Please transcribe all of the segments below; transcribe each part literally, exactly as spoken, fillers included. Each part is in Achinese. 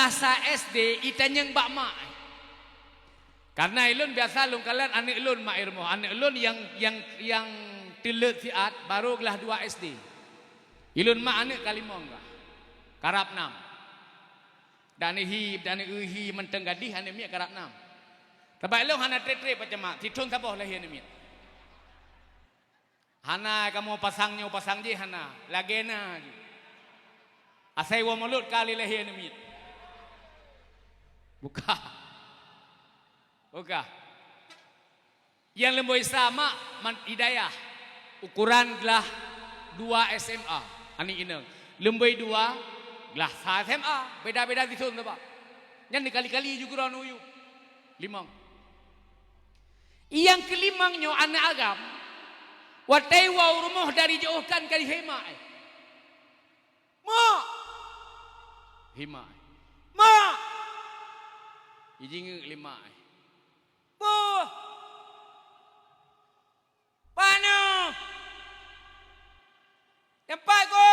Masa S D itanyong bak mak. Karena ilôn biasa lôn kalon aneuk lôn mak i rumoh. Aneuk lôn nyang, nyang, nyang teuleuek siat barô glah dua S D. Ilôn mak aneuk ka limong glah. Karab nam. Dan hi, dan hi mantong gadih aneuk miet karab nam. Sabab ilôn hana trép-trép macam mak, sithôn saboh lahé aneuk miet. Hana kamoe pasang nyoe pasang jih hana, lagée na jih. Asai woe mulot ka lé lahé aneuk miet. Buka. Buka. Nyang leumboi sa mak man Hidayah, ukuran glah dua S M A, aneuk inong. Leumboi dua glah sa S M A, beda-beda sithôn sabab. Nyan dikali-kali ju keudroe nuyueb. Limong. Nyang keulimong nyoe aneuk agam, watée woe u rumoh dari jiôh kan ka jihé mak, eh. Mak! Hi mak, eh. Mak! Jijingeuk lé mak, eh. Boh! Pane? Teumpat ku!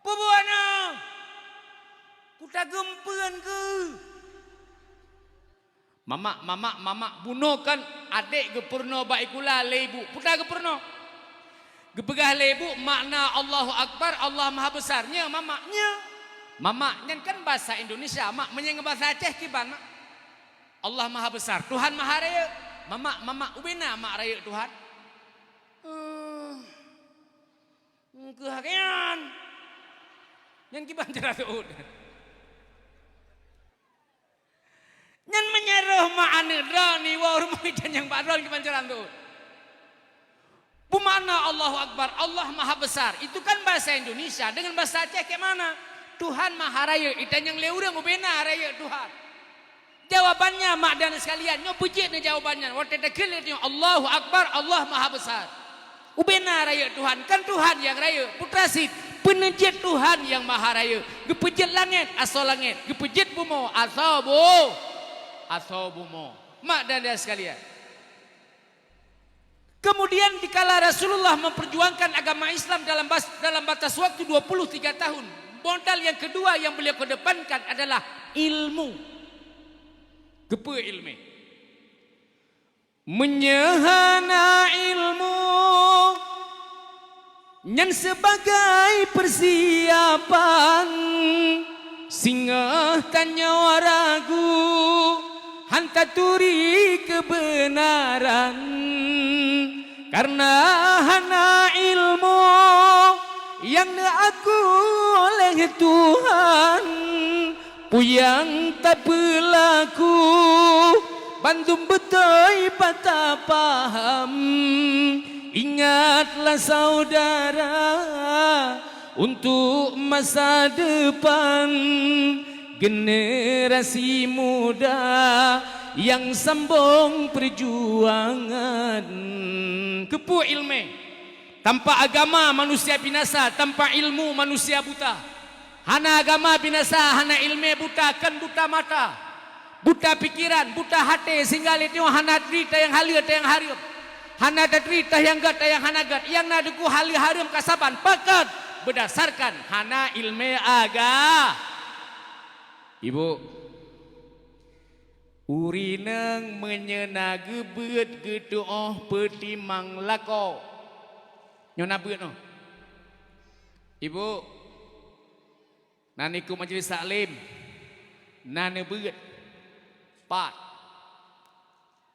Peue buet na? Kutageumpeuan keuh. Mamak, mamak, mamak, bunoe kan adék geupeurunoe bak sikula lé ibu. Peue ta geupeurunoe? Geupeugah lé ibu makna Allahu Akbar, Allah Maha Besar. Nyo mamak, nyo. Mamak nyan kan basa Indonesia, mak. Meunyoe ngon basa Aceh kiban, mak? Allah Maha Besar, Tuhan Maha Rayeuk. Mamak, mamak, ubena mak rayeuk Tuhan. Eh, keuh nyan. Nyan kiban cara seuôt. Nyan meunyoe roh mak aneuk droeneuh woe rumoh itanyong bak droeneuh kiban cara seuôt. Beumakna Allahu Akbar, Allah Maha Besar. Itu kan bahasa Indonesia. Dengan bahasa Aceh kayak mana? Tuhan Maha Rayeuk. Itanyong lé ureuëng ubena rayeuk Tuhan. Jawabannya, mak dan sekalian, nyoe peujeuet nyoe jawabannya. Watée takheun lé nyoe, Allahu Akbar, Allah Maha Besar. Ubena rayeuk Tuhan, kan Tuhan nyang rayeuk. Putra sit, peuneujeuet Tuhan nyang Maha Rayeuk. Geupeujeuet langét, asoe langét. Geupeujeuet bumoe, asoe bu-, asoe bumoe. Mak dan ayah sekalian. Kemudian dikala Rasulullah memperjuangkan agama Islam dalam bas-, dalam batas waktu dua puluh tiga tahun, modal yang kedua yang beliau kedepankan adalah ilmu. Keupeue ilmu? Meunyoe hana ilmu, nyan sebagai persiapan, singoh tanyoe ragu, han taturi keubeunaran. Kareuna hana ilmu nyang neuaku oleh Tuhan, peue nyang tapeulaku, bandum beutôi pat tapaham. Ingatlah saudara, untuk masa depan generasi muda yang sambung perjuangan. Keupeue iéleumé? Tanpa agama manusia binasa, tanpa ilmu manusia buta. Hana agama binasa, hana iéleumé buta, kon buta mata, buta pikeran, buta haté, sehingga lé nyoe hana teuritah nyang haleue, teuh nyang hareuem. Hana teuritah nyang gét, teuh nyang hana gét. Nyang na teungku haleue hareuem ka saban, pakon? Beudasarkan hana iéleumé aga-, Ibu, urineueng meunyoe na geubeuet geutuoh peutimang lakoe. Nyoe na beuet nyoe. Ibu, na ikot majelis taklim, na neubeuet. Pat?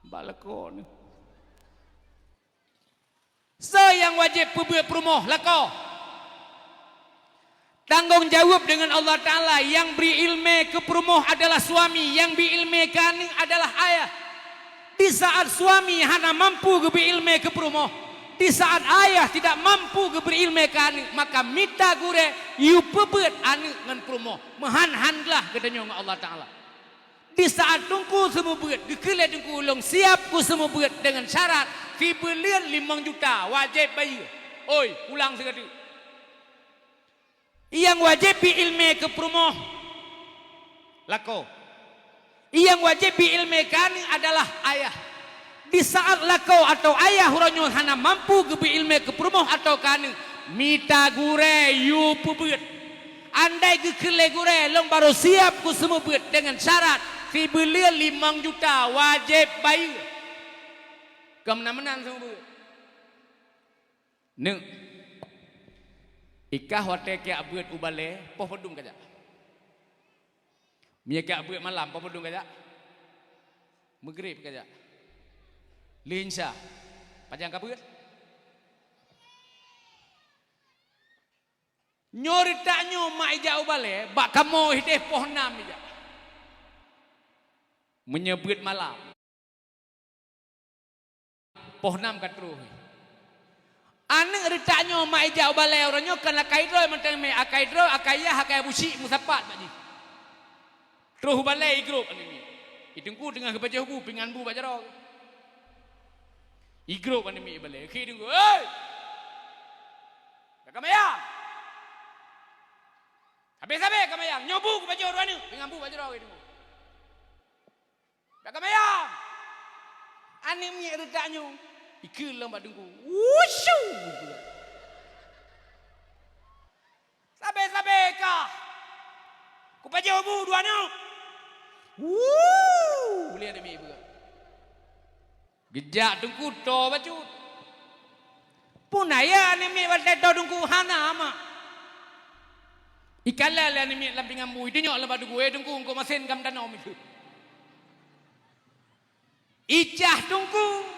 Bak lakoe nyoe. Soe nyang wajéb peubeuet peurumoh? Lakoe. Tanggong jaweueb deungon Allah Taala. Nyang bri iéleumé keu peurumoh adalah suami, nyang bri iéleumé keu aneuk adalah ayah. Di saat suami hana mampu geubri iéleumé keu peurumoh, di saat ayah tidak mampu geubri iéleumé keu aneuk, maka mita gurée yue peubeuet aneuk ngon peurumoh. Meuhan han glah geutanyoe ngon Allah Taala. Di saat teungku seumeubeuet, geukheun lé teungku, "Ulôn siab kuseumeubeuet deungon syarat sibuleuen limong juta, wajéb bayeue." Oi, ulang sigoe teuk. Nyang wajéb bri iéleumé keu peurumoh, lakoe. Nyang wajéb bri iéleumé keu aneuk adalah ayah. Di saat lakoe atawa ayah uroe nyoe hana mampu geubri iéleumé keu peurumoh atawa keu aneuk, mita gurée yue peubeuet. Andai geukheun lé gurée, lôn barô siab kuseumeubeuet deungon syarat sibuleuen limong juta wajéb bayeue. Kon meunan-meunan seumeubeuet. Neuk, i kah watée kajak beuet u balée, poh padum kajak? Meunyo kajak beuet malam, poh padum kajak? Meugrib kajak? Lheuh Isya, pajan kabeuet? Nyoe reutak nyoe mak ijak u balée, bak kamoe ideh poh nam ijak. Meunyo beuet malam, poh nam ka troh. Aneuk reutak nyoe mak ijak u balée uroe nyoe kon akai droe mantong mé, akai droe, akai yah, akai busyik meusapat bak jih. Troh u balée igrôp aneuk miet. I teungku teungoh geupajoh bu, pingan bu bak jaroe. Igrôp aneuk miet u balée. Khi teungku, "Hei! Ka kamayang! Sabé-sabé kamayang! Nyoe bu kupajoh droe aneuk!" Pingan bu bak jaroe teungku. "Ka kamayang!" Aneuk miet reutak nyoe ikheun lom bak teungku. Wushu! Sabé-sabé kah! Kupajoh bu dua aneuk! Wuu! Lé aneuk miet peugah. Geujak teungku toe bacut. Peue na ya aneuk miet watée toe teungku hana mak. Ikalon lé aneuk miet lam pingan bu, itunyok lé bak teungku, "Eh teungku, eungkôt masen ka meudanom itu." Icah teungku.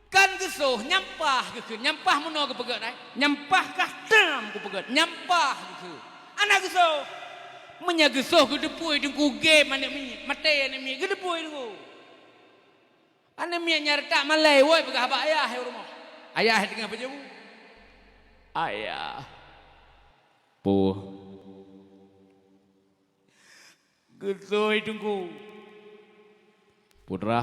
Kan geusoh, nyampah geukheun, nyampah meunoe geupeugét ai. Nyampah kah tam kupeugét, nyampah geukheun. Hana geusoh. Meunyo geusoh geuteupue teungku gém aneuk miet, maté aneuk miet geuteupue teungku. Aneuk miet nyan reutak malée, woi peugah bak ayah u rumoh. Ayah teungoh pajoh bu. Ayah. Peue? Geusoh teungku. Putra.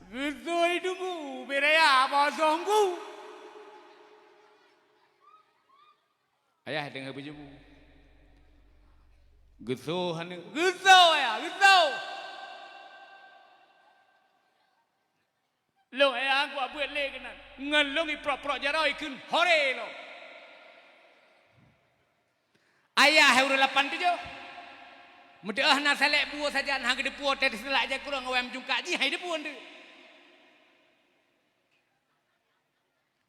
Geusoh teungku, beu raya bak soe teungku. Ayah teungoh pajoh bu. Geusoh aneuk, geusoh ayah, geusoh. Lôn ayah kuat beuet lé keunan. Ngon lôn iprok-prok jaroe ikheun hore lom. Ayah hai ureuëng lapan tujoh. Meudeuh na salek buoh sajan hana geuteupue teuh seulak jak kureueng awai meujungkak jih hai teupue teuk.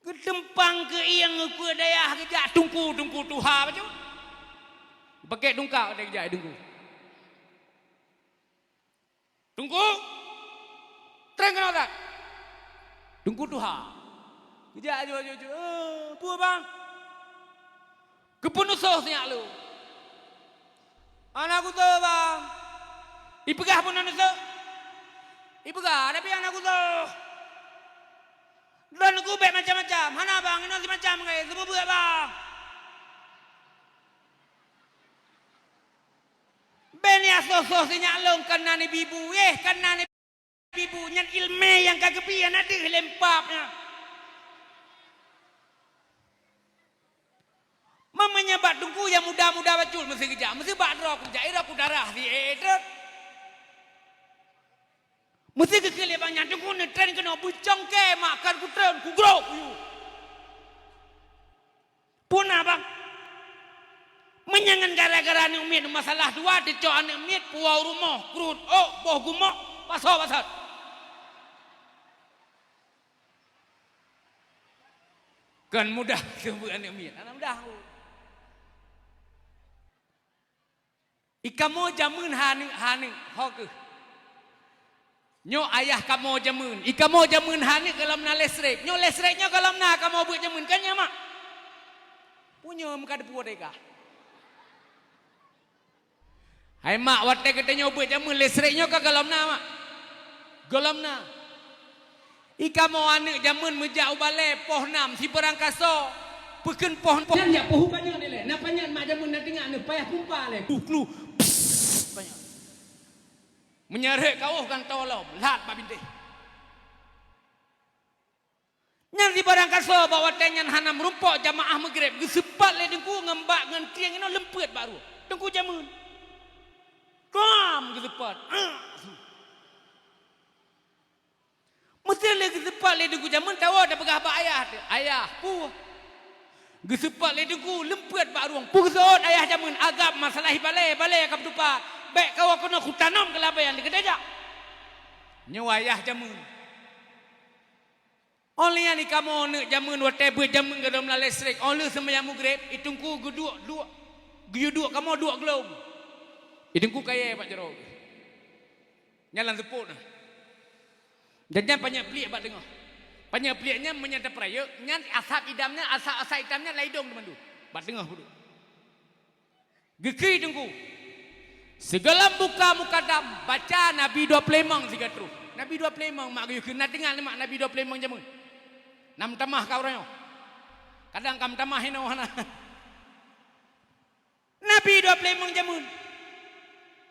Geuteumpang keu ieng keu dayah geujak teungku-teungku tuha bacut. Pakek tungkak watée geujak teungku. Teungku, trang keunoe that. Teungku tuha. Geujak aju-aju, "Eh, peue bang?" Geupeunusoh sinyak lôn. "Hana kusoh bang." Ipeugah peunusoh. Ipeugah, tapi hana kusoh. Droeneuh gubek macam-macam. Hana bang, inoe simacam kayée, seumeubeuet bang. Bék neusoh-soh sinyak lôn kana neubi bu, eh, kana neubi bu nyan iéleumé nyang ka geubri hana deuh lé pap nyan. Meunyoe bak teungku nyang muda-muda bacut meusi geujak, meusi bak droe kujak, droe kudarah si eh, eh, trot. Meusi geukheun lé bang nyan teungku neutren keunoe beucongkée mak kan kutren kugrok kuyue. Peue na bang? Meunyoe ngon gara-gara aneuk miet masalah dua teucok aneuk miet puwoe u rumoh, krut, ôk, boh gumok, pasoe-pasoe. Kon mudah seumeubeuet aneuk miet, hana mudah. I kamoe jameun haneuk-haneuk ho keuh. Nyoe ayah kamoe jameun. I kamoe jameun haneuk golom na listrik. Nyoe listrik nyoe golom na kamoe beuet jameun kan nyoe mak? Punyom ka teupue teuka. Hai mak, watée geutanyoe beuet jameun listrik nyoe ka golom na mak? Golom na. I kamoe aneuk jameun meujak u balée poh nam sibeurangkasoe. Peukheun poh, poh nyan jak poh panyang ilée. Na panyang mak jameun na teungoh neuh payah pumpa lé. Klu, klu. Pss, panyang. Meunyoe rhek kaoh gantoe lom, lhat bak bintéh. Nyan sibeurangkasoe bak watée nyan hana meurumpok jamaah meugreb geuseupat lé teungku ngon bak ngon tieng inoe leumpeuet bak rueh. Teungku jameun. Klam geuseupat. Ah, su. Meuteun lé geuseupat lé teungku jameun tawoe tapeugah bak ayah teuh, "Ayah, peue?" Geuseupôt lé Teungku, leumpeuet bak rueng. Peue geuseuôt ayah jameun, agam masalah balée, balée ka meutupat. Bék kawa keunoe kutanom keulabée nyang dikeudeh jak. Nyoe ayah jameun. Óh lheueh nyan kamoe aneuk jameun watée beuet jameun gadom lam listrik. Óh lheueh seumayang Maghrib, i Teungku geuduek, duek, geuyue duek kamoe duek glom. I Teungku kayée bak jaroe. Nyan lam seupôt na. Dan nyan panyöt pliek bak teungoh. Panyöt pliek nyan meunyoe tapeurayeuk, nyan asab idam nyan, asab, asab itam nyan lam idong teumandum. Bak teungoh peuduek. Geukheun Teungku. Sigohlom buka mukadam, baca Nabi dua ploh limong sigoe troh. Nabi dua ploh limong mak geuyue kheun, na deungoe mak Nabi dua ploh limong jameun. Na meutamah ka uroe nyoe. Kadang ka meutamah inoe hana. Nabi dua ploh limong jameun.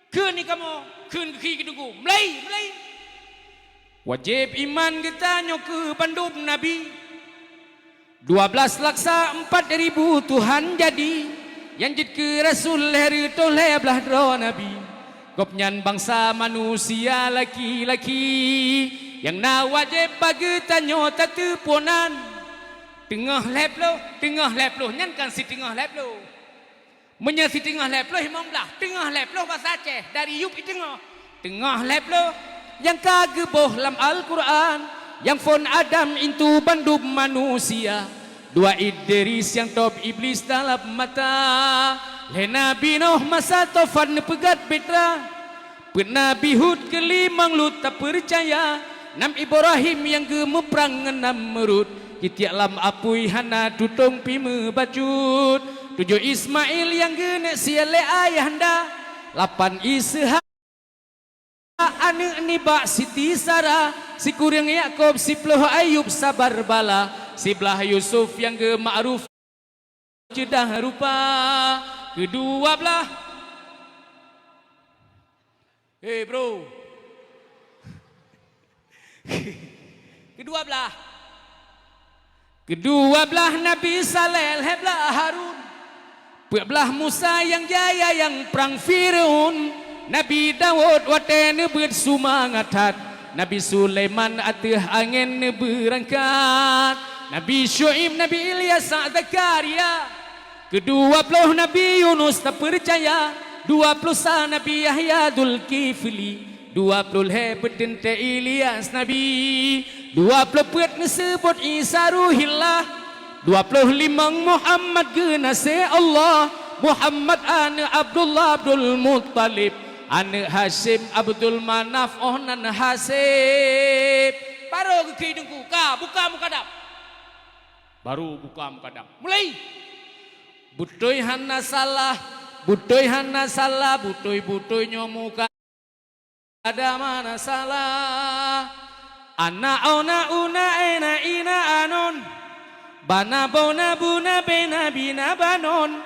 Kheun di kamoe, kheun geukheun keu Teungku. Mulai, mulai. Wajéb iman geutanyoe keu bandum nabi. Dua belas laksa empat ribu Tuhan jadi, nyang jeuet keu rasul lhèe reutôh lhèe blaih droe nabi. Gobnyan bansa manusia laki-laki, nyang na wajéb bak geutanyoe tateupeue nan. Teungoh lhèe ploh, teungoh lhèe ploh nyan kan siteungoh lhèe ploh. Meunyoe siteungoh lhèe ploh limong blaih, teungoh lhèe ploh basa Aceh, dari yup i teungoh. Teungoh lhèe ploh nyang ka geuboh lam Al-Qur'an, nyang phon Adam intu bandum manusia. Dua Idris nyang top Iblis dalam mata, lhèe Nabi Nuh masa tofan neupeugét bahtera. Peuet Nabi Hud keu limong Lut tapeucaya, nam Ibrahim nyang geumeuprang ngon Namrud, jitiek lam apui hana tutong pih meubacut, tujoh Ismail nyang geuneuk sie lé ayahanda, lapan Ishak aneuk nibak Siti Sarah, sikureueng Yakub, siploh Ayub sabar bala, siblaih Yusuf nyang geumakruf ceudah rupa. Keudua blaih. Hei, bro. Keudua blaih. Keudua blaih Nabi Saleh, lhèe blaih Harun. Peuet blaih Musa nyang jaya nyang prang Firaun. Nabi Daud watèe neubeuet seumangat that. Nabi Sulaiman ateueh angén neubeurangkat. Nabi Syu'aib, Nabi Ilyas, Zakaria. Keudua ploh Nabi Yunus tapeucaya, dua ploh sa Nabi Yahya Zulkifli, dua ploh lhèe beuteuntèe Ilyas Nabi, dua ploh peuet neuseubot Isa Ruhillah, dua ploh limong Muhammad geunaséh Allah, Muhammad aneuk Abdullah Abdul Muttalib, aneuk Hasyim Abdul Manaf, oh nan Hasib. Barô geukheun Teungku, ka buka mukadam. Barô buka mukadam. Mulai. Beutôi hana salah, beutôi hana salah, beutôi-beutôi nyoe mukadam hana salah. Ana ona una ena ina anon. Bana bona buna bena bina banon.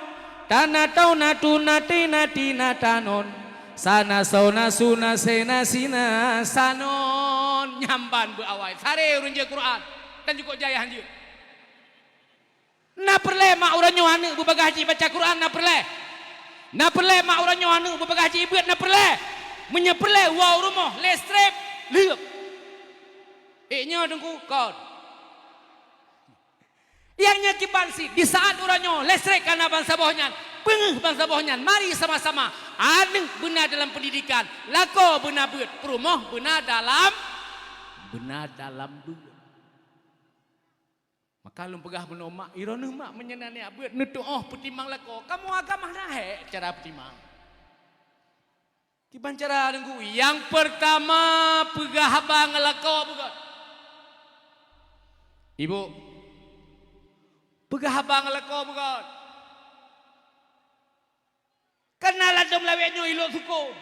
Tana tauna tuna tina tina tanon. Sana sona suna sena sina sanon. Nyan ban beuawai. Saré ureueng jeuet Quran. Dan jukuk jaya hanjeuet. Na peureulèe mak uroe nyoe aneuk beubagaih jibaca Quran, na peureulèe. Na peureulèe mak uroe nyoe aneuk beubagaih jibeuet, na peureulèe. Meunyoe peureulèe, woe u rumoh, lé strép, lheueh. Ék nyoe Teungku, kon. Nyang nyoe kiban sit, di saat uroe nyoe, lé strép ka na bansaboh nyan, peungeuh bansaboh nyan, mari sama-sama. Aneuk beuna dalam pendidikan, lakoe beuna beuet, peurumoh beuna dalam, beuna dalam beuet. Maka lôn peugah bunoe mak, iroh neuh mak meunyoe na neujak beuet neutuoh peutimang lakoe. Kamoe agam hana hék cara peutimang. Kiban cara Teungku, nyang peurtama peugah haba ngon lakoe beugöt. Ibu, peugah haba ngon lakoe beugöt. Kana ladôm lawét nyoe ilok sukon.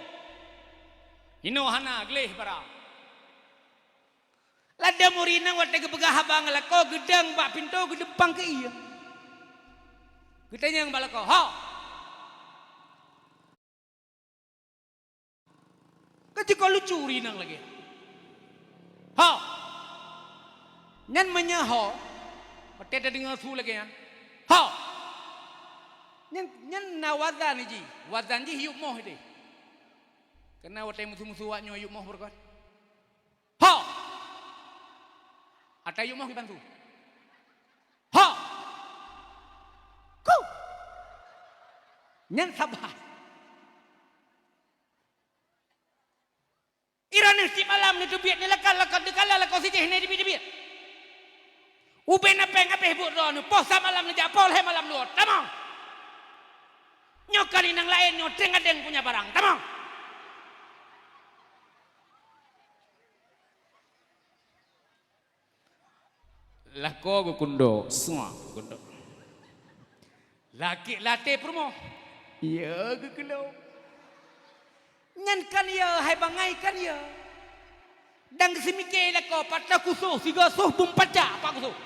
Inoe hana gleh bara. Ladôm ureueng inong watèe geupeugah haba ngon lakoe geudong bak pintoe geudumpang keu ie. Geutanyong bak lakoe, "Ho?" Ka jikok lucu ureueng inong lagèe, "Ho?" Nyan meunyoe ho, watèe tadeungö su lagèe nyan, "Ho!" Nyan, nyan na wazan jih. Wazan jih yup moh ideh. Kana watèe musu-musu awak nyoe yup moh beureukat. "Ho!" Ata yup moh kiban su. "Ho!" Nyan saban. Droeneuh tiep malam neuteubiet, neulakat-lakat, neukala lakoe sijih, neuteubiet-teubiet. Ubena péng habéh buet droeneuh, poh sa malam neujak, poh lhée malam luwat. Tamong! Nyoe kali nyang laén, nyoe teugadeng punya barang. Tamong! Lakoe geukundok, suak geukundok. Lakée latée peurumoh. Yo geukeulok. Nyan kan yo, hai bangai kan yo. Dan geuseumiké lakoe pat takusoh, sigoe soh beumpacak pat kusoh.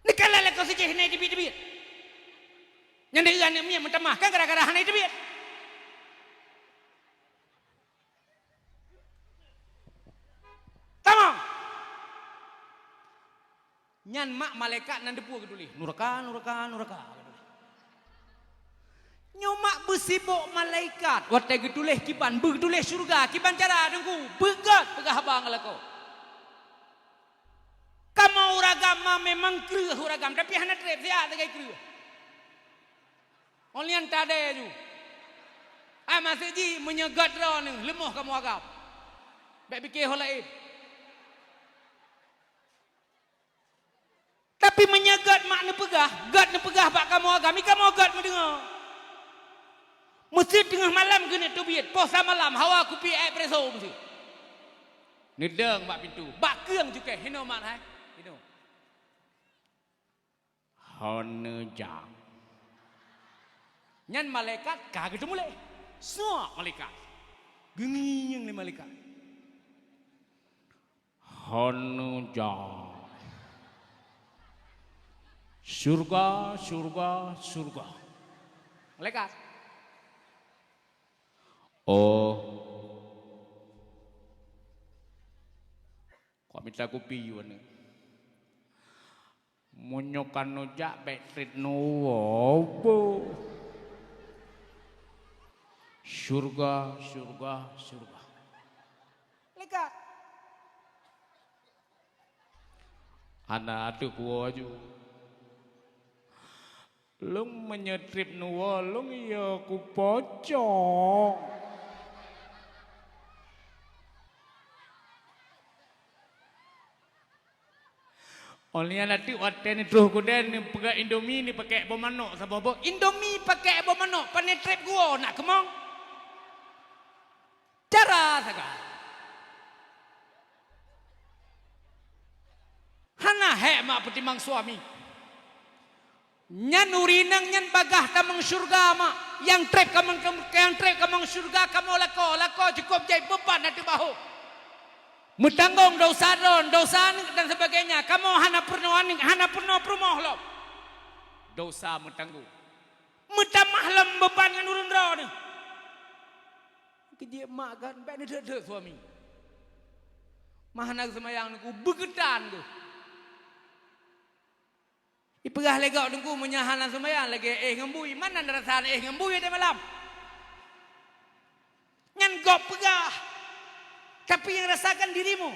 Neukala lakoe sijih hana teubiet-teubiet. Nyan deuh aneuk miet meutamah kan gara-gara hana teubiet. Tamong! Nyan mak malaikat nan deupue geutuléh, "Nuraka, nuraka, nuraka," geutuléh. Nyoe mak beusibok malaikat, watée geutuléh kiban, beugeutuléh syeuruga, kiban cara Teungku, beugét peugah haba ngon lakoe. Kamoe ureueng agam ma memang kreueh ureueng agam, tapi hana treb siat sagai kreueh. Óh lheueh nyan tadée ju. Ah, maksud jih meunyoe gét droeneuh, leumoh kamoe agam. Bék pike ho laén. Tapi meunyoe gét mak neupeugah, gét neupeugah bak kamoe agam, i kamoe gét meudeungoe. Meuseuet teungoh malam keuneuk teubiet, poh sa malam hawa kupi ék preso meuseuet. Neudong bak pintu, bak keueng cukéh, hinoe mak hai, hinoe. Hana jak. Nyan malaikat ka geuteumeulée. Suak malaikat. Geungieng lé malaikat. Hana jak. Syurga, syurga, syurga. Malaikat. Oh. Kok mita kupi wan. Meunyoe ka neujak bék treb neuwoe, boh. Syurga, syurga, syurga. Malaikat. Hana ateueh kuwoe aju. Lôn meunyoe treb neuwoe, lôn yo kupocong. Óh lheueh nyan ateueh watée neutroh keudée neupeugah Indomie neupakék boh manok saboh boh. Indomie pakék boh manok, pane treb kuwoe nak keumong? Cara sagai. Hana hék mak peutimang suami. Nyan ureueng inong nyan bagaih tamong syeuruga mak. Nyang treb kamong, nyang treb kamong syeuruga kamoe lakoe, lakoe cukôp jai beuban ateueh bahô. Meutanggong desya droe, desya aneuk dan sebagainya. Kamoe hana peurunoe aneuk, hana peurunoe peurumoh lom. Desya meutanggong. Meutamah lom beuban ngon ureueng droeneuh. Keu jeuet mak kan, bék neudeuek-deuek suami. Mah hana geuseumayang Teungku, beugeutan geuh. Ipeugah lé gob Teungku, meunyoe hana seumayang lagée éh ngon bui, meunan rasa éh ngon bui di malam. Nyan gob peugah, tapi nyang rasakan dirimu,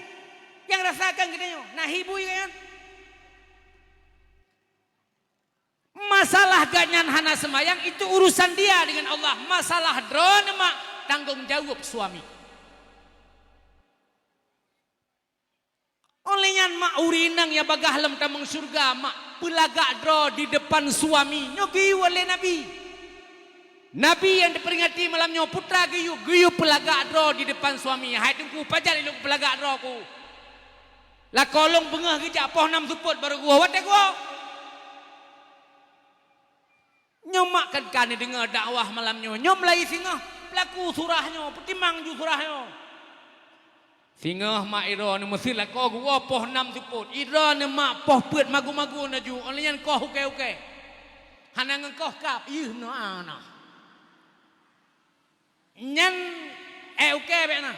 nyang rasakan geutanyoe, na hi bui nyan. Masalah gobnyan hana seumayang, itu urusan dia dengan Allah. Masalah droeneuh mak, tanggong jaweueb suami. Óh lheueh nyan mak, ureueng inong nyang bagaih lom tamong syeuruga mak, peulagak droe di depan suami. Nyoe geuyue lé Nabi. Nabi nyang teuperingati malam nyoe, putra geuyue, geuyue peulagak droe di depan suami. Hai Teungku, pajan ilôn peulagak droe ku? Lakoe lôn beungoh geujak poh nam seupôt barô geuwoe, watée geuwoe. Nyoe mak kan ka neudeungoe dakwah malam nyoe. Nyoe meulayeue singoh peulaku surah nyoe, peutimang ju surah nyoe. Singoh mak idroeneuh meuseuti lakoe geuwoe poh nam seupôt. Idroeneuh mak poh peuet magun-magun laju, óh lheueh nyan koh ukée-ukée. Hana ngon koh kab, yeuh meunoe na. Nyan, eh, ukée bék na.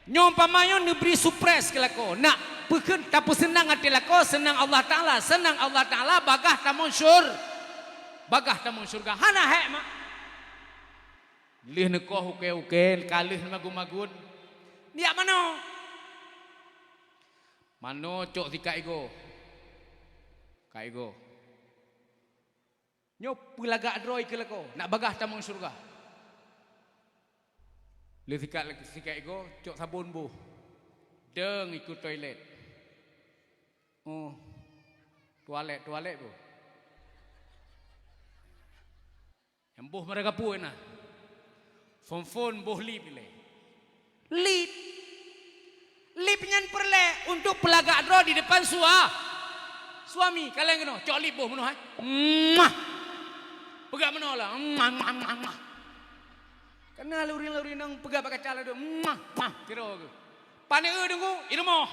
Nyoe umpama nyoe neubri surprise keu lakoe. Nak peukheun tapeuseunang até lakoe, seunang Allah Taala, seunang Allah Taala bagaih tamong syur-, bagaih tamong syeuruga. Hana hék mak. Lheueh neukoh ukée-ukée, ka lheueh neumagun-magun. Neujak manoe? Manoe cok sikat igoe. Sikat igoe. Nyoe peulagak droe keu lakoe, nak bagaih tamong syeuruga. Lé sikat, sikat igoe, cok sabon boh. Deueng ikeu toilet. Oh, tualet, tualet boh. Nyang boh marga peue na? Phon-phon boh lip ilée. Lip. Lip nyan peureulée untuk peulagak droe di depan sua-, suami. Kaleng keunoe, cok lip boh meunoe, hai. Mwah. Peugah meunoe lah. Mwah, mwah, mwah, mwah. Kana luri-luri nang peugah bak kaca laju. Mwah, mwah. Tiro ke. Pane eu deungku, i rumoh.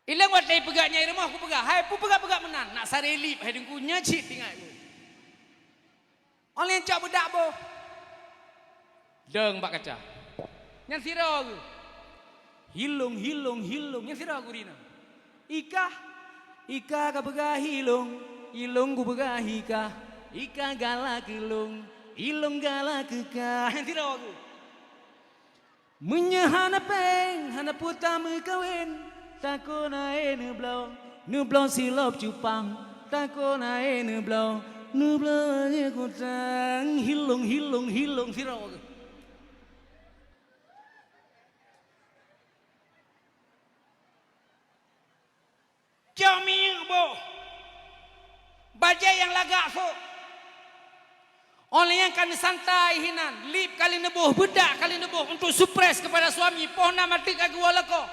Ileng watée peugah nyang i rumoh kupeugah, "Hai, peue peugah-peugah meunan?" Nak saré lip, hai deungku, nyan cit tinggai ku. Óh lheueh cok beudak boh. Deueng bak kaca. Nyan sidroe geuh. Hilong, hilong, hilong. Nyan sidroe geuh ri na. Ikah, ikah ka peugah hilong, hilong kupeugah ikah. Ikah galak keu long, ilong galak keu kah. Nyan sidroe geuh. Meunyoe hana péng, hana peue tameukawen, takot na-e neubloe, neubloe silop cupang, takot na-e neubloe, neubloe lagée kutang, hilong, hilong, hilong sidroe geuh. Cok minyeuk boh. Bajée nyang lagak sôk. Óh lheueh nyan ka neusantai hinan, lip ka lheueh neuboh, beudak ka lheueh neuboh untuk surprise kepada suami. Poh nam ateueh ka geuwoe lakoe.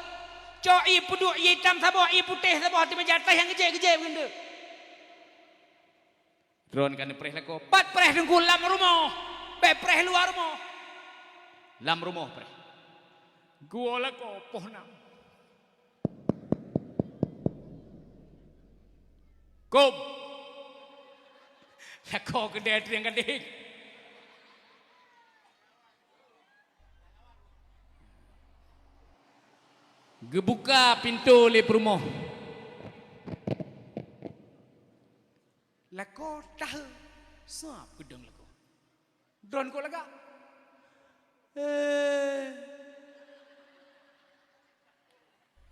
Cok ié peuduek, ié itam saboh, ié putéh saboh ateueh meja, teuh nyang geujép-geujép geundeuk. Droeneuh ka neupreh lakoe. Pat preh teungku? Lam rumoh. Bék preh luwa rumoh. Lam rumoh preh. Geuwoe lakoe poh nam. Kôm. Lakoe keudè trieng gadéng. Geubuka pintoe lé peurumoh. Lakoe tahe, sab geudong lakoe. Droeneuh kok lagak? Eh.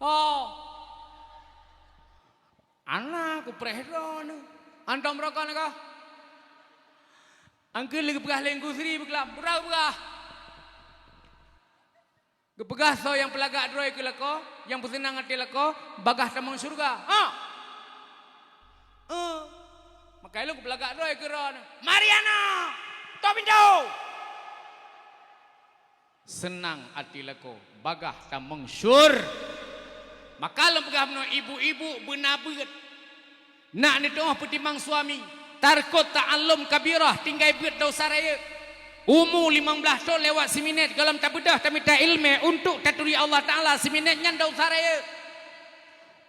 Oh. Ana kupreh droeneuh. Antom rokon kah? Angkeue lé geupeugah lé Teungku Sri beuklam, beurah geupeugah. Geupeugah soe nyang peulagak droe keu lakoe, nyang peuseunang até lakoe, bagaih tamong syeuruga. Ha! Eh, maka lôn kupeulagak droe keu droeneuh. Mariana! Tok pintoe! Seunang até lakoe, bagaih tamong syur. Maka lôn peugah bunoe ibu-ibu beuna beuet. Nak neutuoh peutimang suami, tarkot ta'allum kabirah, tinggai beuet desya rayeuk. Umu limong blaih thon lewat siminét gohlom tabeudôh tamita iéleumé untuk taturi Allah Taala, siminét nyan desya rayeuk.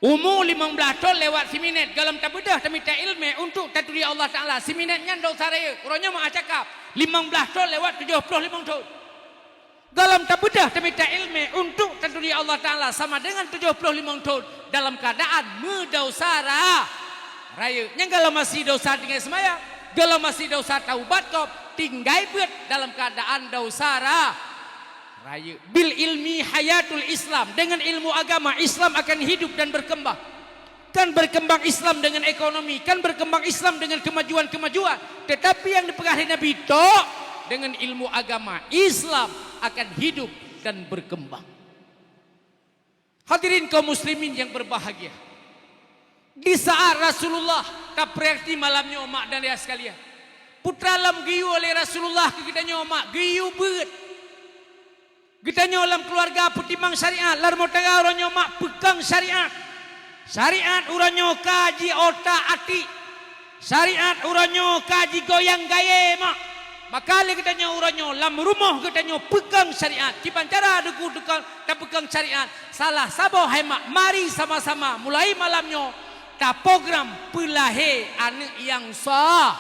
Umu limong blaih thon lewat siminét gohlom tabeudôh tamita iéleumé untuk taturi Allah Taala, siminét nyan desya rayeuk. Uroe nyoe meu'ah cakap, limong blaih thon lewat tujoh ploh limong thon. Gohlom tabeudôh tamita iéleumé untuk taturi Allah Taala sama deungon tujoh ploh limong thon dalam keuadaan meudesya ra-, rayeuk. Nyan gohlom masih desya tinggai seumayang, gohlom masih desya taubat kop, tinggai beuet dalam keuadaan desya ra-, rayeuk. Bil ilmi hayatul Islam, deungon ilmu agama Islam akan hidup dan berkembang. Kan berkembang Islam dengan ekonomi, kan berkembang Islam dengan kemajuan-kemajuan. Tetapi nyang dipeugah lé Nabi, tok, dengan ilmu agama Islam akan hidup dan berkembang. Hadirin kaum muslimin yang berbahagia, di saat Rasulullah, tapeurati malam nyoe mak dan ayah sekalian, putra lom geuyue lé Rasulullah keu geutanyoe mak, geuyue beuet. Geutanyoe lam keuluwarga peutimang syariat, lam rumoh tangga uroe nyoe mak peukong syariat. Syariat uroe nyoe ka jiutak-atik. Syariat uroe nyoe ka jigoyang gayée mak. Maka lé geutanyoe uroe nyoe lam rumoh geutanyoe peukong syariat. Kiban cara Teungku tapeukong syariat? Salah saboh hai mak, mari sama-sama mulai malam nyoe taprogram peulahé aneuëk nyang sa-,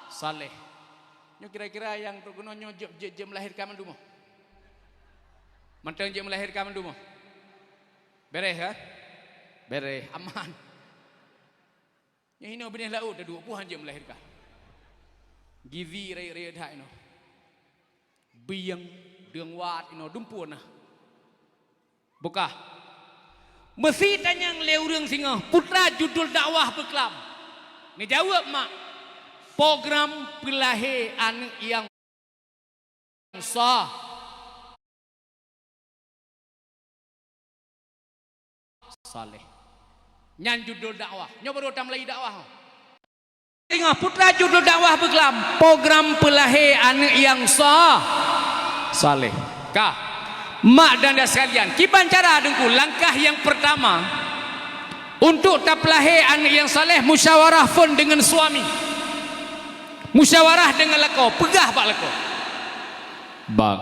saleh. Nyoe kira-kira nyang trok keunoe nyoe jeuet, jeuet, jeuet meulahérkan mandum? Mantong jeuet meulahérkan mandum? Beréh, ha? Beréh, aman. Nyoe inoe binéh laôt, taduek peue han jeuet meulahérkan. Gizi rayeuk-rayeuk that inoe. Bieng, deueng wat inoe, dumpeue na. Bukah. Meusi tanyong lé ureuëng singoh, putra judul dakwah beuklam. Neujaweueb mak, program peulahé aneuëk nyang sa-, saleh. Nyan judul dakwah. Nyoe baru tameulai dakwah. Teungoh putra judul dakwah beuklam, program peulahé aneuëk nyang sa-, saleh. Ka. Mak dan ayah sekalian, kiban cara Teungku, langkah nyang pertama, untuk tapeulahé aneuëk nyang saleh, musyawarah phon deungon suami. Musyawarah deungon lakoe, peugah bak lakoe. Bang.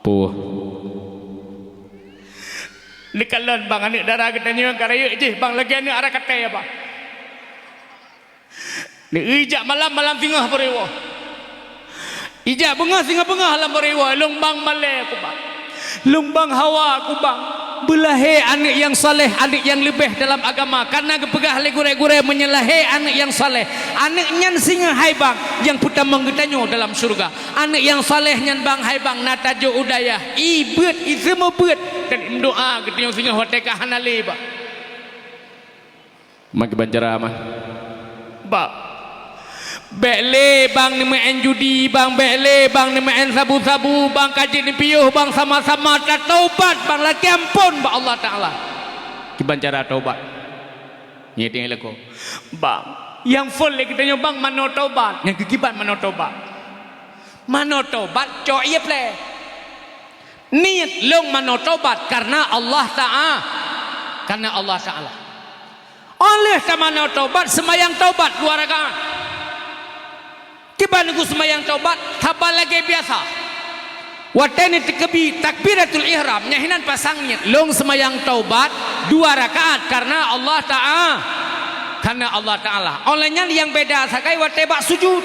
Puh. Neukalon bang, aneuëk dara geutanyoe ka rayeuk jih bang, lagée aneuëk ara katée bang. Neuijak malam, malam singoh beureuwoe. Ijak beungoh singoh beungoh lam beureuwoe, lôn bang malée ku bang. Lôn bang hawa ku bang. Beulahé aneuëk nyang saleh, aneuëk nyang leubeh dalam agama. Kareuna geupeugah lé gurée-gurée meunyoe lahé aneuëk nyang saleh, aneuëk nyan singoh hai bang nyang peutamong geutanyoe dalam syeuruga. Aneuëk nyang saleh nyan bang hai bang na tajok u dayah, ié beuet, ié seumeubeuet, dan imeudoá geutanyoe singoh watée ka hana lé bang. Mak kiban cara mah. Bang. Bék lé bang neumeu'en judi bang, bék lé bang neumeu'en sabu-sabu bang, ka jeuet neupiôh bang, sama-sama tataubat bang, lakée amphon bak Allah Taala. Kiban cara taubat? Ngieng-ngieng lakoe. Bang, nyang phon lé geutanyoe bang manoe taubat. Nyang keukiban manoe taubat. Manoe taubat cok ié plée. Niet lôn manoe taubat kareuna Allah Ta'a-, kareuna Allah Taala. Óh lheueh tamanoe taubat, seumayang taubat dua rakaat. Kiban Teungku seumayang taubat, haba lagée biasa. Watée neuteukeubi takbiratul ihram, nyan hinan pasang niet, lôn seumayang taubat dua rakaat kareuna Allah Ta'a-, kareuna Allah Taala. Óh lheueh nyan nyang beda sagai watée bak sujud.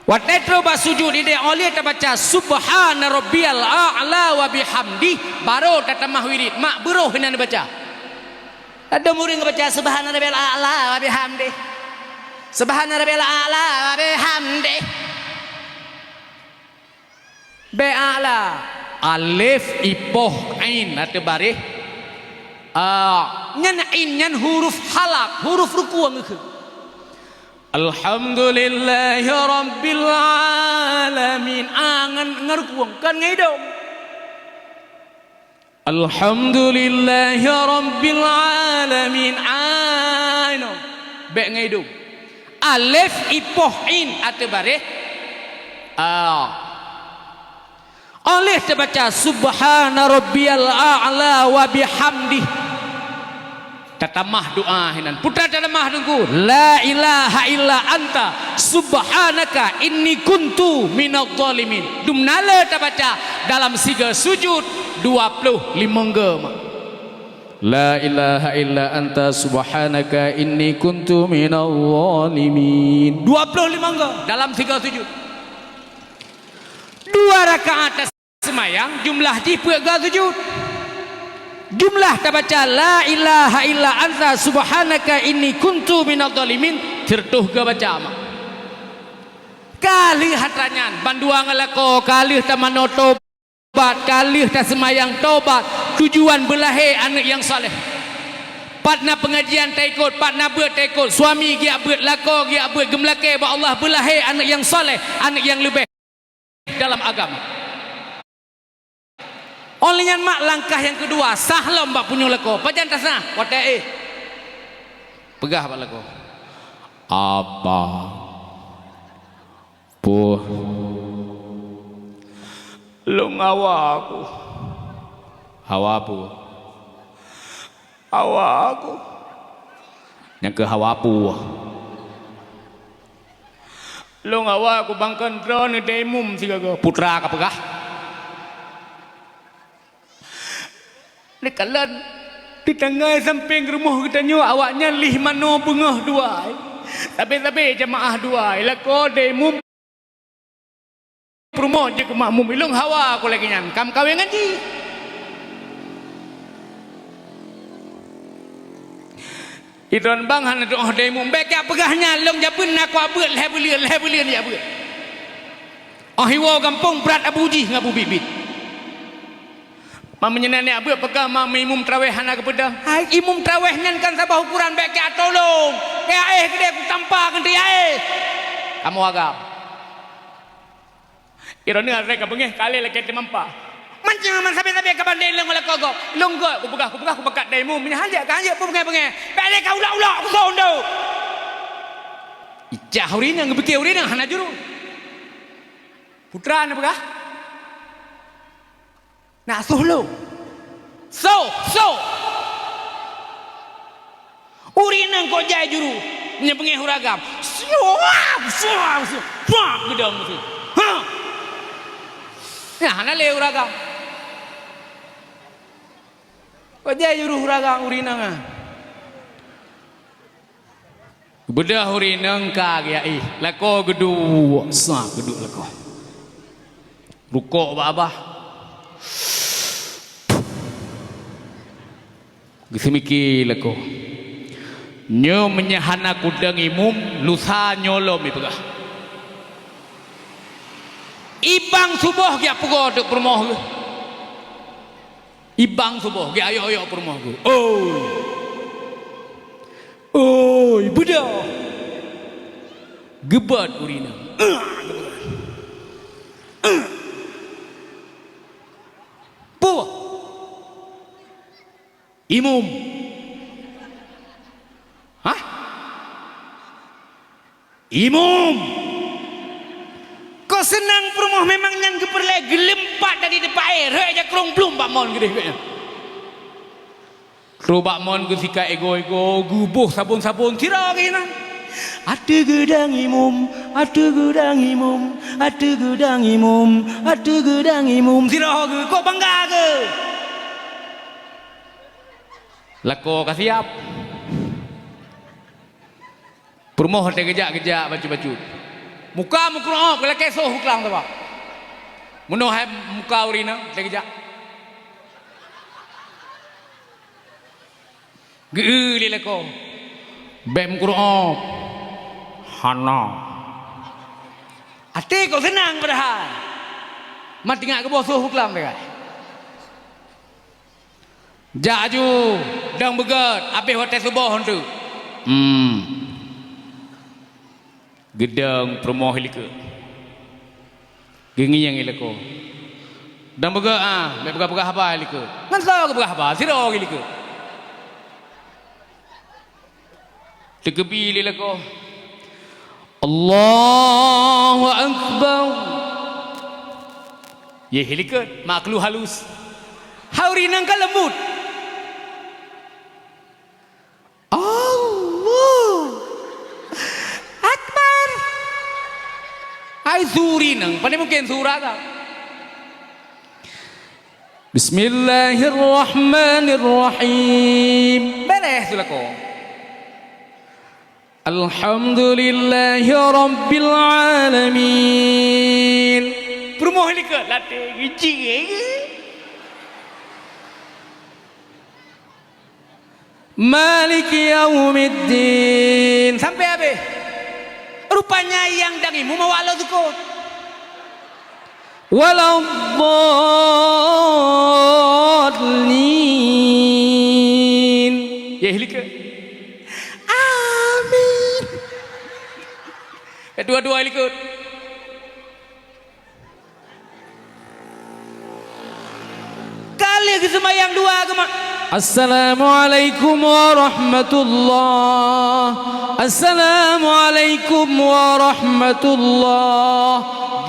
Watée troh bak sujud ideh óh lheueh tabaca subhana rabbiyal a'la wa bihamdih, barô tatamah wirid, mak beurôh hinan neubaca. Ladôm ureuëng baca subhana rabbiyal a'la wa bihamdih. Subhana rabbiyal a'la wa bihamdih. Bék a'la. Alif ipoh ain ateueh baréh. Ah, nyan ain nyan huruf halak, huruf rukueng keuh. Alhamdulillahirabbil alamin. A ngon, ngon rukueng, kon ngon idông. Alhamdulillahirabbil alamin. A inoe. Bék ngon idông. Alif ipoh in ateueh baréh. A. Óh lheueh tabaca subhana rabbiyal a'la wa bihamdih. Tatamah doa hinan. Peue tatamah Teungku, la ilaha illa anta subhanaka inni kuntu minadh dhalimin. Dumna le tabaca dalam siga sujud dua ploh limong go. La ilaha illa anta subhanaka inni kuntu minadh dhalimin. Dua ploh limong go dalam siga sujud. Dua rakaat seumayang, jumlah jih peuet go sujud. Jumlah tabaca la ilaha illa anta subhanaka inni kuntu minadh dhalimin, sireutoh go baca mak. Ka lheueh atra nyan, bandua ngon lakoe, ka lheueh tamanoe tobat, ka lheueh taseumayang tobat, tujuan beulahé aneuëk nyang saleh. Pat na peungajian taikot, pat na beuet taikot, suami geujak beuet, lakoe geujak beuet, geumeulakée bak Allah beulahé aneuëk nyang saleh, aneuëk nyang leubeh dalam agama. Óh lheueh nyan mak langkah nyang keudua, sah lom bak punyueng lakoe. Pajan tasah? Watée éh. Peugah bak lakoe. Apa? Puh. Lôn hawa ku. Hawa puh. Hawa ku. Nyang keu hawa puh. Lôn hawa ku bang kon droeneuh daimum sigoe-goe, putra ka peugah. Neukalon, di tanggai sampéng rumoh geutanyoe awaknyan lih manoe beungoh dua ai. Sabe-sabe jamaah dua ai, lakoe daimum. Peurumoh jeuet keu makmum, ilôn hawa ku lagée nyan, ka meukawen ngon jih. Idon bang hana tu'oh daimum, bék jak peugah nyan, lôn jabeuen na kuabeuet lhée buleuen, lhée buleuen jak beuet. Óh iwoe gampông brat abu jih ngon abu biet-biet. Ma meunyoe na neujak beuet peugah ma imum traweh hana geupeudong. Hai, imum traweh nyan kan saboh ukuran, bèk keu atulông. Keu aéh keudéh kutampa ngon teuh aéh. Kamoe agam. Droeneuh asai ka beungéh, ka lé lakèe teumampa. Mantong man sabe-sabe ka bandéng lôn lakoe gob. Lôn gèt kupeugah, kupeugah, kupakat dai imum. Meunyoe hanjeuet ka hanjeuet peubeungéh-beungéh. Bèk lé ka ulok-ulok, kusôn deuh. Icah ureueng inong, geupiké ureueng inong hana juru. Putra na peugah. Nak soh lôn. Soh, soh. Ureueng inong kok jai juru, nyan beungéh ureueng agam. Suap, suap, suap, suap, geudong tu. Ha. Nah, hana lé ureueng agam. Kok jai juru ureueng agam, ureueng inong ah. Beudôh ureueng inong ka geujak ih, lakoe geuduek, sah geuduek lakoe. Rukok bak babah. Geuseumike lakoe. Nyoe meunyoe hana kudong imum, lusa nyoe lom ipeugah. Ibang suboh geujak peurumoh geuh. Ibang suboh, geuayok-ayok peurumoh geuh. Oi! Oi, beudôh! Geubeuet ureueng inong. Puh! Imum! Hah? Imum! Kok seunang peurumoh memang nyan geupeureulèe geuleumpat dari teumpat, eh, rhot jak krông blum bak mon geudeh geuh nyan. Trok bak mon geusikat igoe-igoe, geuboh sabon-sabon, sidroe geuh nyan. Ateueh geudang imum, ateueh geudang imum, ateueh geudang imum, ateueh geudang imum, sidroe geuh, kok bangga geuh. Lakoe ka siap. Peurumoh watèe geujak, geujak bacut-bacut. Muka meukeureu'ob, geulakèe soh u klang teuma. Meunoe hai muka ureueng inong watèe geujak. Geu-eu lé lakoe. Bèk meukeureu'ob. Hana. Até kok seunang padahai. Mat ingat geuboh soh u klang teuma. Jak aju, dong beugèt, abéh watèe suboh eunteuk. Hmm. Geudong peurumoh i likot. Geungieng i lakoe. Dong beugèt, ah, bèk peugah-peugah haba i likot. Ngon soe geupeugah haba, sidroe i likot. Teukeubie lé lakoe. Allahu Akbar. Yeh, i likot, makhluk halus. Hai ureueng inong ka leumbut. Allahu Akbar. Hai su ureueng inong, pane mungken su ureueng agam. Bismillahirrahmanirrahim. Beres tu lakoe. Alhamdulillahi rabbil alamin. Peurumoh i likot, latèe geucing. Maliki yaumiddin. Sampai habéh. Rupanya nyang dang imum awak lôn sukôt. Waladdallin. Yeh, i likot. Amin. Dua-dua i likot. Ka lheueh geuseumayang dua geuma. Assalamualaikum warahmatullah. Assalamualaikum warahmatullah.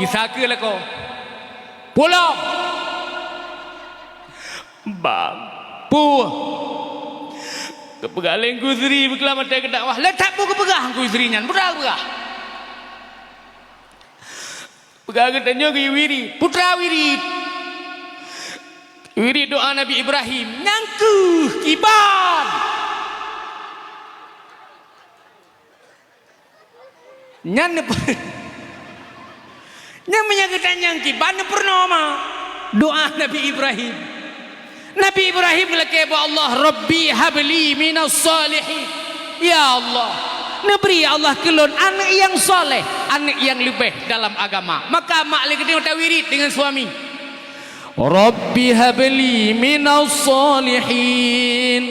Gisa keu lakoe. Pulang. Bang. Puh. Geupeugah lé Teungku Sri beukeulamat teuh keu dakwah. Lé that peue geupeugah Teungku Sri nyan. Peue geupeugah? Peugah geutanyoe geuwirit, putra wirit. Wirit doa Nabi Ibrahim, nyang keuh kiban. Nyan neupeu-, nyan meunyo geutanyoe nyang kiban neupeurunoe ma doa Nabi Ibrahim. Nabi Ibrahim geulakèe bak Allah, "Rabbi habli minas shalihin." Ya Allah, neubri ya Allah keu lôn aneuk nyang saleh, aneuk nyang leubeh dalam agama. Maka mak lé geutanyoe tawirit deungon suami. Rabbi habli minas shalihin.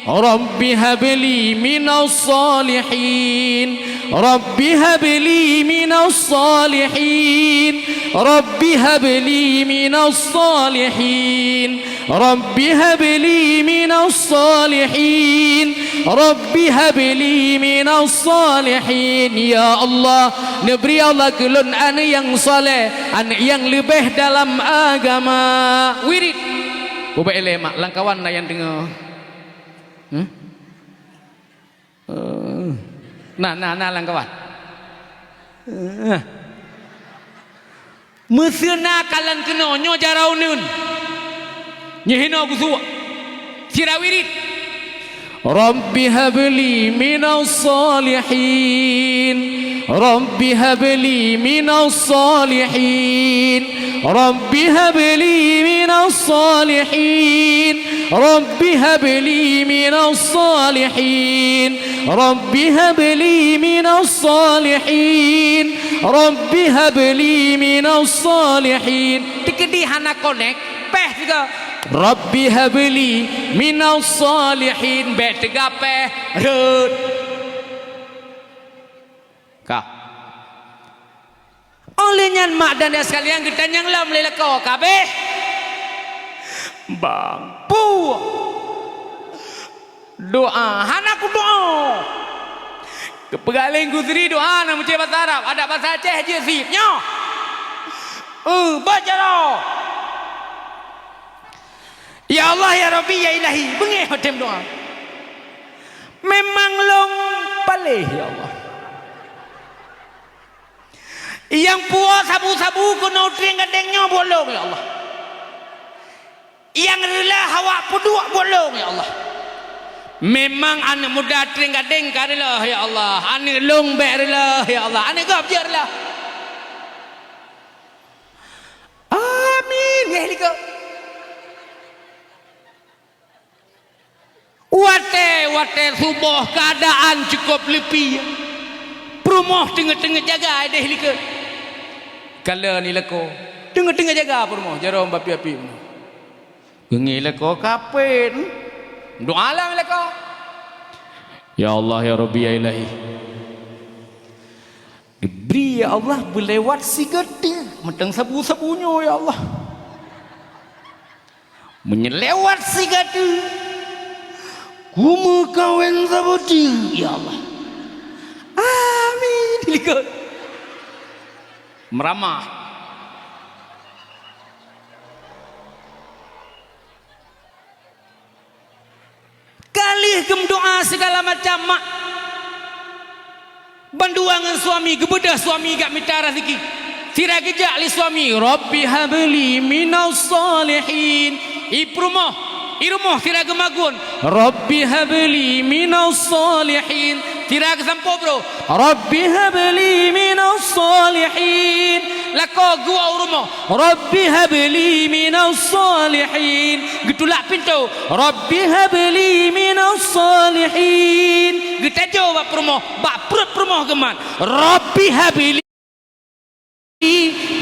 Rabbi habli minas shalihin. Rabbi habli minas shalihin. Rabbi habli minas shalihin. Rabbi habli minas shalihin. Rabbi habli minas shalihin. Ya Allah, neubri Allah keu lôn aneuk nyang saleh, aneuk nyang leubeh dalam agama. Wirid. Ubak ilée mak, lam kawan na nyang deungoe. Hmm? Eh. Na, na, na lam kawan. Eh. Meuseu na kalon keunoe nyoe jaroe uneuen. Nyoe hinoe geusuek. Sira wirid. Rabbi habli minas shalihin. Rabbi habli minas shalihin. Rabbi habli minas shalihin. Rabbi habli minas shalihin. Rabbi habli minas shalihin. Rabbi habli minas shalihin. Teukeudi hana konek, péh sigoe. Rabbi habli minas shalihin, bék teuga péh rhot. Ka. Óh lheueh nyan mak dan ayah sekalian geutanyong lom lé lakoe, ka abéh? Bang, puih. Doa, hana kudoa. Geupeugah lé Teungku Sri doa na meucéh basa Arab, adak basa Aceh jeuet syiek. Nyoe. Eh, baca doa. Ya Allah, ya Rabbi, ya Ilahi, beungéh watée meudoa. Memang lôn paléh, ya Allah. Nyang puwoe sabu-sabu keunoe u Trienggadeng nyoe buet lôn, ya Allah. Nyang reuloh awak peuduek buet lôn, ya Allah. Memang aneuk muda Trienggadeng ka reuloh, ya Allah. Aneuk lôn bék reuloh, ya Allah. Aneuk gob jeuet reuloh. Amin. Ngeh likot. Watée, watée suboh keuadaan cukôp leupie. Peurumoh teungeut-teungeut jaga ideh likot. Kalon i lakoe. Teungeut-teungeut jaga peurumoh, jaroe bapi-api. Beungéh lakoe kapét. Doa lam lakoe. Ya Allah, ya Rabbi, ya Ilahi. Geubri, ya Allah, beulewat sigoe teuk mantong sabu-sabu nyoe, ya Allah. Meunyoe lewat sigoe teuk, kumeukawen saboh teuk, ya Allah. Amin. Likot. Meuramah. Ka lheueh geumeudoa sigala macam mak. Bandua ngon suami, geubeudôh suami jak mita raseuki. Sira geujak lé suami, "Rabbi habli minas shalihin." I peurumoh, i rumoh sira geumagun, "Rabbi habli minas shalihin." Sira geusampoe brôk, "Rabbi habli minas shalihin." Lakoe geuwoe u rumoh, "Rabbi habli minas shalihin." Geutulak pintoe, "Rabbi habli minas shalihin." Geutajoe bak peurumoh, bak pruet peurumoh geumat, "Rabbi habli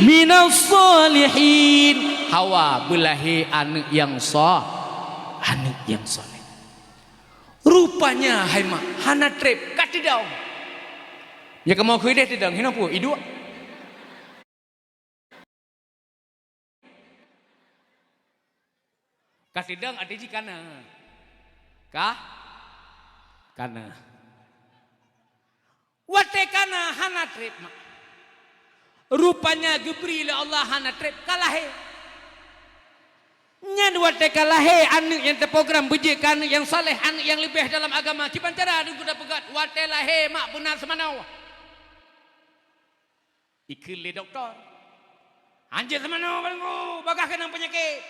minas shalihin." Hawa beulahé aneuk nyang sha-, aneuk nyang saleh. Rupanya hai mak hana treb, ka teudong. Ya kamoe keu ideh teudong, hinoe peue, iduek. Ka sidang arti jih kana. Ka? Kana. Watée kana hana treb mak. Rupanya geubri lé Allah hana treb ka lahé. Nyan watée ka lahé aneuk nyang teuprogram beujeuet keu aneuk nyang saleh, aneuk nyang leubeh dalam agama. Kiban cara aneuk geuda peugah watée lahé mak beuna seumanoe. Ikheun lé dokto, "Hanjeuet seumanoe, Teungku, bagaih keunong peunyakét."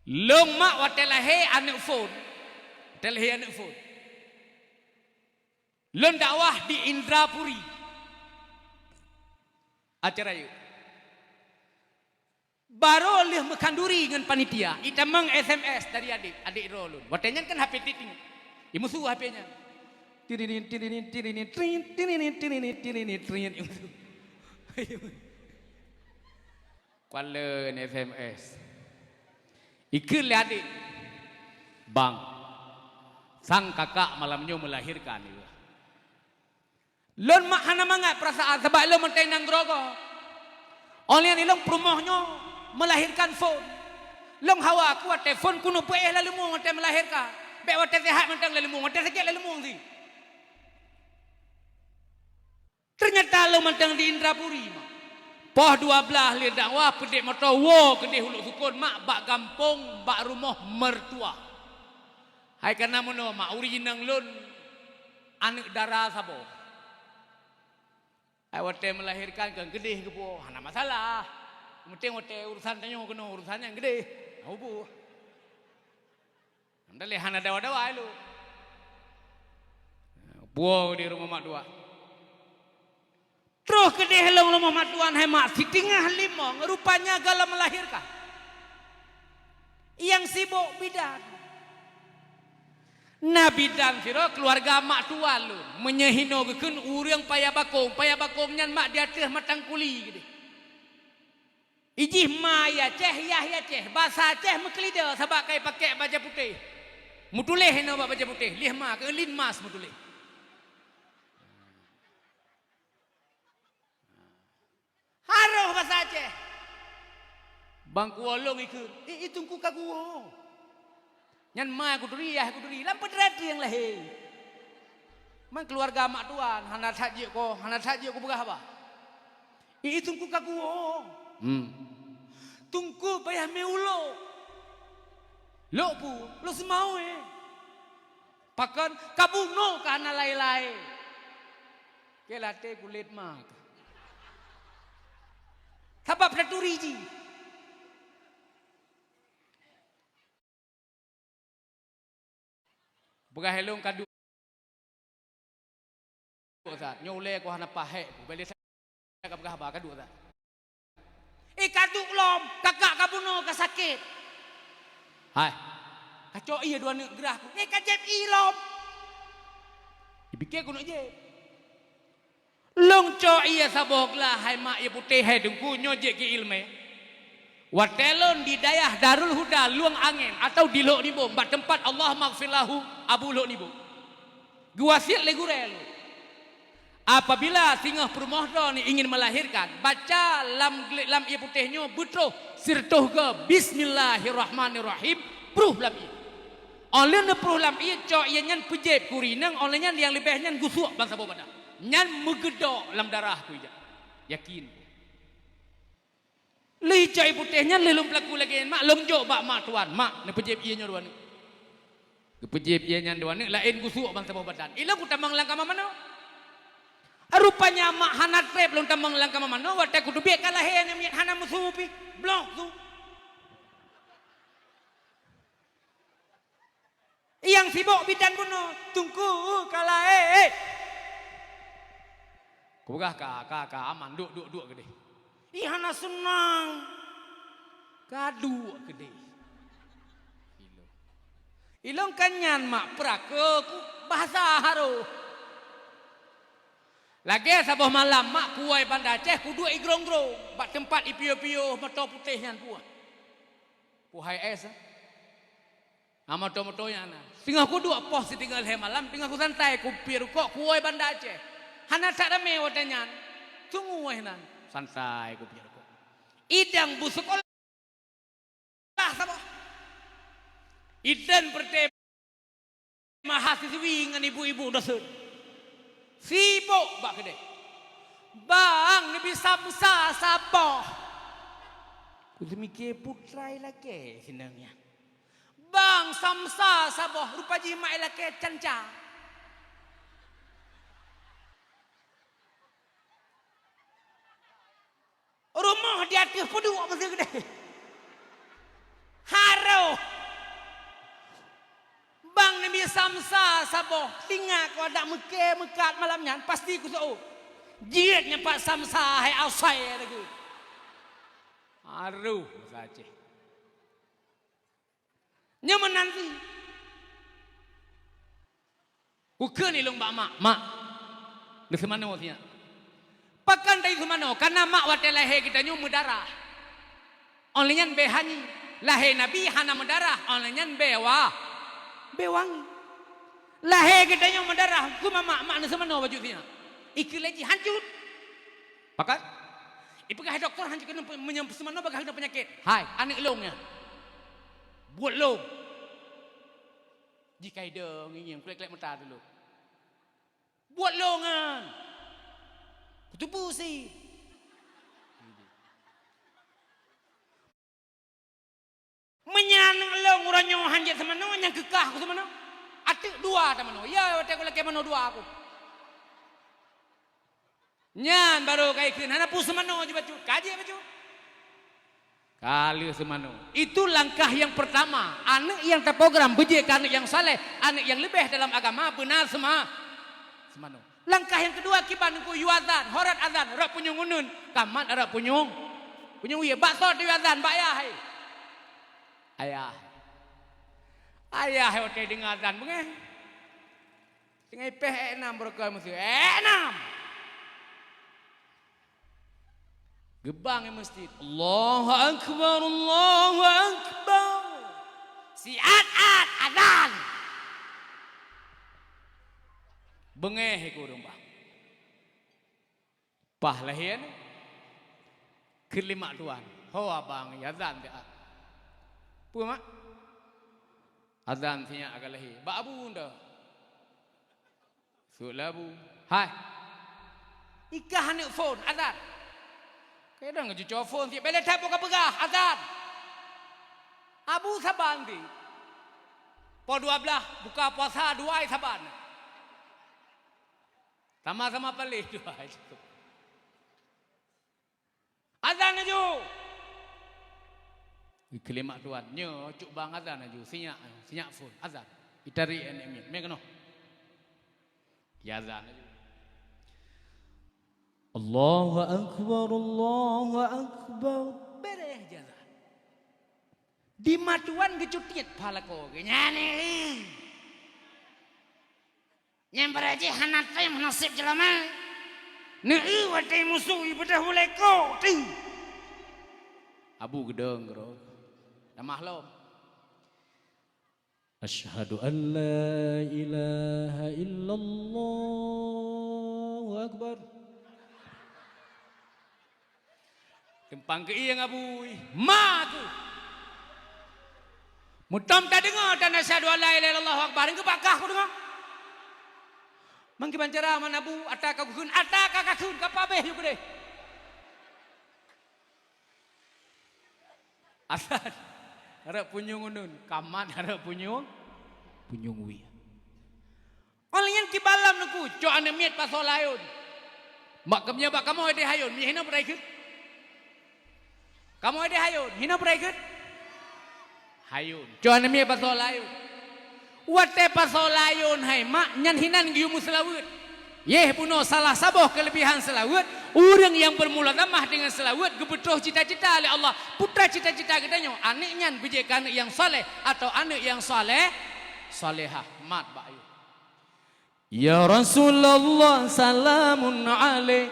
Lôn mak watée lahé aneuk phon, watée lahé aneuk phon. Lôn dakwah di Indrapuri. Acara yuk. Barô lheueh meukhanduri ngon panitia, itamong S M S dari adék, adék droe lôn. Watée nyan kan H P titing. Imusu H P nyan. Tirinin, tirinin, tirinin, trin, tirinin, tirinin, tirinin, trin, imusu. Kualeuen S M S. Ikheun lé adék, "Bang, sang kakak malam nyoe meulahirkan." Lôn mak hana mangat peurasaan sabab lôn mantong nanggroe gob. Óh lheueh nyan ilôn peurumoh nyoe meulahirkan phon. Lôn hawa ku watèe phon keuneuk peuéh lam leumueng watèe meulahirkan. Bèk watèe seuhat mantong lam leumueng, watèe sakét lam leumueng sit. Teunyata lôn mantong di Indrapuri, mak. Poh dua blaih lheueh dakwah, peudeh moto woe keudeh u Lhoksukon, mak, bak gampông, bak rumoh mertua. Hai kana meunoe, mak, ureueng inong lôn aneuk dara saboh. Hai watèe meulahirkan keu keudeh geupuwoe, hana masalah. Meunting watèe urusan tanyoe keunoe, urusan nyan keudeh. Hana hubung. Alhamdulillah, hana dawa-dawa ilôn. Puwoe di rumoh mak tuan. Troh keudeh lôn rumoh mak tuan, hai mak, siteungoh limong, rupanya gohlom meulahirkan. Nyang sibok bidan. Na bidan sidroe keuluwarga mak tuan lôn. Meunyoe hinoe geukheun ureueng paya bakong, paya bakong nyan mak di ateueh matang kuli keudeh. Ijih ma i Aceh, yah i Aceh, basa Aceh meukeulidé sabab ka ipakék bajèe putéh. Meutuléh inoe bak bajèe putéh, lieh ma keu linmas meutuléh. Harôh basa Aceh. Bang kuwoe lôn ikheun, "I, i Teungku ka kuwoe." Nyan ma kuturi, yah kuturi, lam peutré nyang lahé. Man keuluwarga mak tuan, hana that jeuet ko, hana that jeuet kupeugah haba. I, i Teungku ka kuwoe. Hmm. Teungku payah mé ulok. Lok peue? Lok seumawé. Pakon? Ka bunoe ka hana laén-laén. Keu laté kulét ma ka. Sabab taturi jih. Peugah ilôn ka duek that. Nyoe ulèe ku hana pahék ku. Bèk lé that ka peugah haba ka duek that. Eh, ka duek lom, kakak ka bunoe ka sakét. Hai, ka cok ie dua neuk grah ku. Eh, ka jieb ie lom. Ipike ku neuk jieb. Lôn cok ie saboh glah, hai mak, ie putéh, hai Teungku, nyoe jeuet keu ileumèe. Watèe lôn di dayah Darul Huda Lueng Angén atawa di Lhok Nibong, bak teumpat Allahummaghfir lahu Abu Lhok Nibong, geuwasiet lé gurèe lôn, apabila singoh peurumoh droeneuh ingin melahirkan, baca lam, lam ie putéh nyoe beutroh sireutôh goe, "Bismillahirrahmanirrahim", pruh lam ie. Óh lheueh neupruh lam ie, cok ie nyan peujieb keu ureueng inong, óh lheueh nyan nyang leubeh nyan geusuek ban saboh badan. Nyan meugeudok lam darah ku ijak. Yakin. Lheueh cok ie putéh nyan, lheueh lôn peulaku lagèe nyan, mak, lôn jok bak mak tuan, "Mak, neupeujieb ie nyoe dua neuk." Geupeujieb ie nyan dua neuk, laén geusuek ban saboh badan. Ilôn kutamong lam kama manoe. Rupanya mak hana trép lôn tamong lam kama manoe, watèe kuteubiet ka lahé aneuk miet hana meusu pih. Bloh su. Nyang sibok bidan bunoe, "Teungku ka lahé." Kupeugah ka, ka, ka, aman, duek, duek, duek keudeh. Ih, hana seunang. Ka duek keudeh. Ilôn. Ilôn kan nyan mak peuraka ku bahasa harôh. Lagèe saboh malam mak kuwoe Banda Aceh kuduek i Grong-Grong, bak teumpat ipiôh-piôh moto putéh nyan puah. Puhai es, eh. Ah, moto-moto nyan na. Singoh kuduek poh siteungoh lhèe malam, teungoh kusantai kupiep rukok kuwoe Banda Aceh. Hana that ramé watèe nyan. Teungoh nan. Santai kupiep rukok. Idang bu seukolah saboh. Idang peureuté mahasiswi ngon ibu-ibu dosen. Sibok bak keudè. "Bang, neubi samsa saboh." Kuteumike peue teuh lakèe sinong nyan. "Bang, samsa saboh." Rupa jih mak ilakèe canca. Rumoh di ateueh peuduek meusigoe keudè. Harôh. "Bang, neubi samsa saboh." Teungoh ku adak meuke meukat malam nyan, pasti kuseuôt. Jeuet nyan pat samsa hai asai lagèe. Harôh bahasa Aceh. Nyoe meunan cit. Kukheun ilôn bak mak, "Mak, neuseumanoe sinyak." Pakon taseumanoe? Kareuna mak watèe lahé geutanyoe meudarah. Óh lheueh nyan bèe hanyi. Lahé Nabi hana meudarah, óh lheueh nyan bèe wa-, bèe wangi. Lahé geutanyoe meudarah, keu mamak, mak neuseumanoe bacut sinyak. Ikeu lé jih hancut. Pakat? Ipeugah dokto hancut keuneuk pe-, meunyoe seumanoe bagaih keuneuk peunyakét. Hai, aneuk lôn nyan. Buet lôn. Jih ka idong, ngieng, kulét-kulét meuta teulok. Buet lôn nyan. Kuteupeu sie. Meunyan lôn uroe nyoe hanjeuet seumanoe, nyang keu kah kuseumanoe. Ateuk dua tamanoe. Ya, watèe kulakèe manoe dua ku. Nyan barô ka ikheun, hana peue seumanoe jih bacut. Ka jeuet bacut. Ka lheueh seumanoe. Itu langkah nyang peurtama. Aneuk nyang taprogram beujeuet keu aneuk nyang saleh, aneuk nyang leubeh dalam agama, beuna seuma-, seumanoe. Langkah nyang keudua kiban teungku yue azan, horot azan, rot punyueng uneuen, ka mat rot punyueng, punyueng wie. Bak soe tayue azan, bak ayah hai. Ayah. Ayah hai watèe deungö azan beungèh. Teungoh ipèh èk nam beureukat meuseue. Èk nam! Geubang i meuseujid. Allahu Akbar, Allahu Akbar. Siat-at azan. Beungèh ikeu ureueng bah. Paih lahé nyan, kheun lé mak tuan, "Ho abang, azan siat." "Peue mak?" "Azan sinyak ka lahé." "Bak abu nyoe." Sôk lé abu. "Hai, ikah aneuk phôn, azan." Kadang cucoe phôn siat, "Bèk lé that peue kapeugah, azan." Abu saban ti. Poh dua blaih buka puasa dua ai saban. Sama-sama paléh dua ai. Azan laju! Ikheun lé mak tuan, "Nyoe cok bang azan laju, sinyak, sinyak phôn, azan." Itarek aneuk miet, "Mè keunoe." Iazan laju. "Allahu Akbar, Allahu Akbar." Bèrèh iazan. Di ma tuan geucutiet pha lakoe geuh nyan. Nyang beurajih hana tem hana sép jeulaman. Neu-eu watèe musoh ibeudôh ulèe kok teuh. Abu geudong keudroe. Tamah lom. Asyhadu an la ilaha illallah. Allahu Akbar. Teumpang keu ié ngon bui, ma kheueh. Meutom tadeungoe tan asyhadu an la ilaha illallah Allahu Akbar, ngon pakah kudeungoe. Mangkiban cara mana bu, ata ka kukheun, ata ka kakheun, ka pabeh yue keudeh. Asai harap punyueng uneun, kamat harap punyueng, punyueng wie. Óh lheueh nyan kiban lom neuk cok aneuk miet pasoe layôn. Mak keumia bak kamoe deh hayôn, mie hinoe peurai kheun. Kamoe deh hayôn, hinoe peurai kheun. Hayôn. Cok aneuk miet pasoe layôn. Watèe pasoe layôn hai mak, nyan hinan geuyue meuseulaweuet. Yeh bunoe salah saboh keuleubihan seulaweuet, ureueng nyang beumulazamah deungon seulaweuet geupeutôh cita-cita lé Allah. Putra cita-cita geutanyoe, aneuk nyan beujeuet keu aneuk nyang saleh atau aneuk nyang saleh, salehah. Mat bak ayeuh. Ya Rasulullah salamun alaik.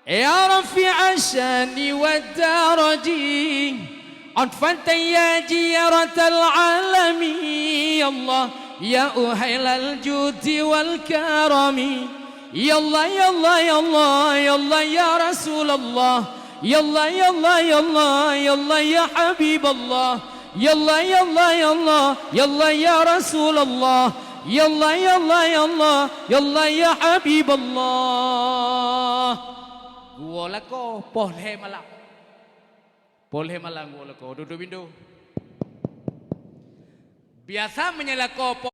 Ya rafi'asy syani wad daraji. Atfatan ya jiyaratal alami. Ya Allah, ya uhailal judi wal karami. Ya Allah, ya Allah, ya Allah, ya Allah, ya Rasulullah. Ya Allah, ya Allah, ya Allah, ya Allah, ya Habiballah. Ya Allah, ya Allah, ya Allah, ya Allah, ya Rasulullah. Ya Allah, ya Allah, ya Allah, ya Allah, ya Habiballah. Geuwoe lakoe poh lhèe malam. Poh lhèe malam geuwoe lakoe, dudoe bindôh. Biasa meunyoe lakoe poh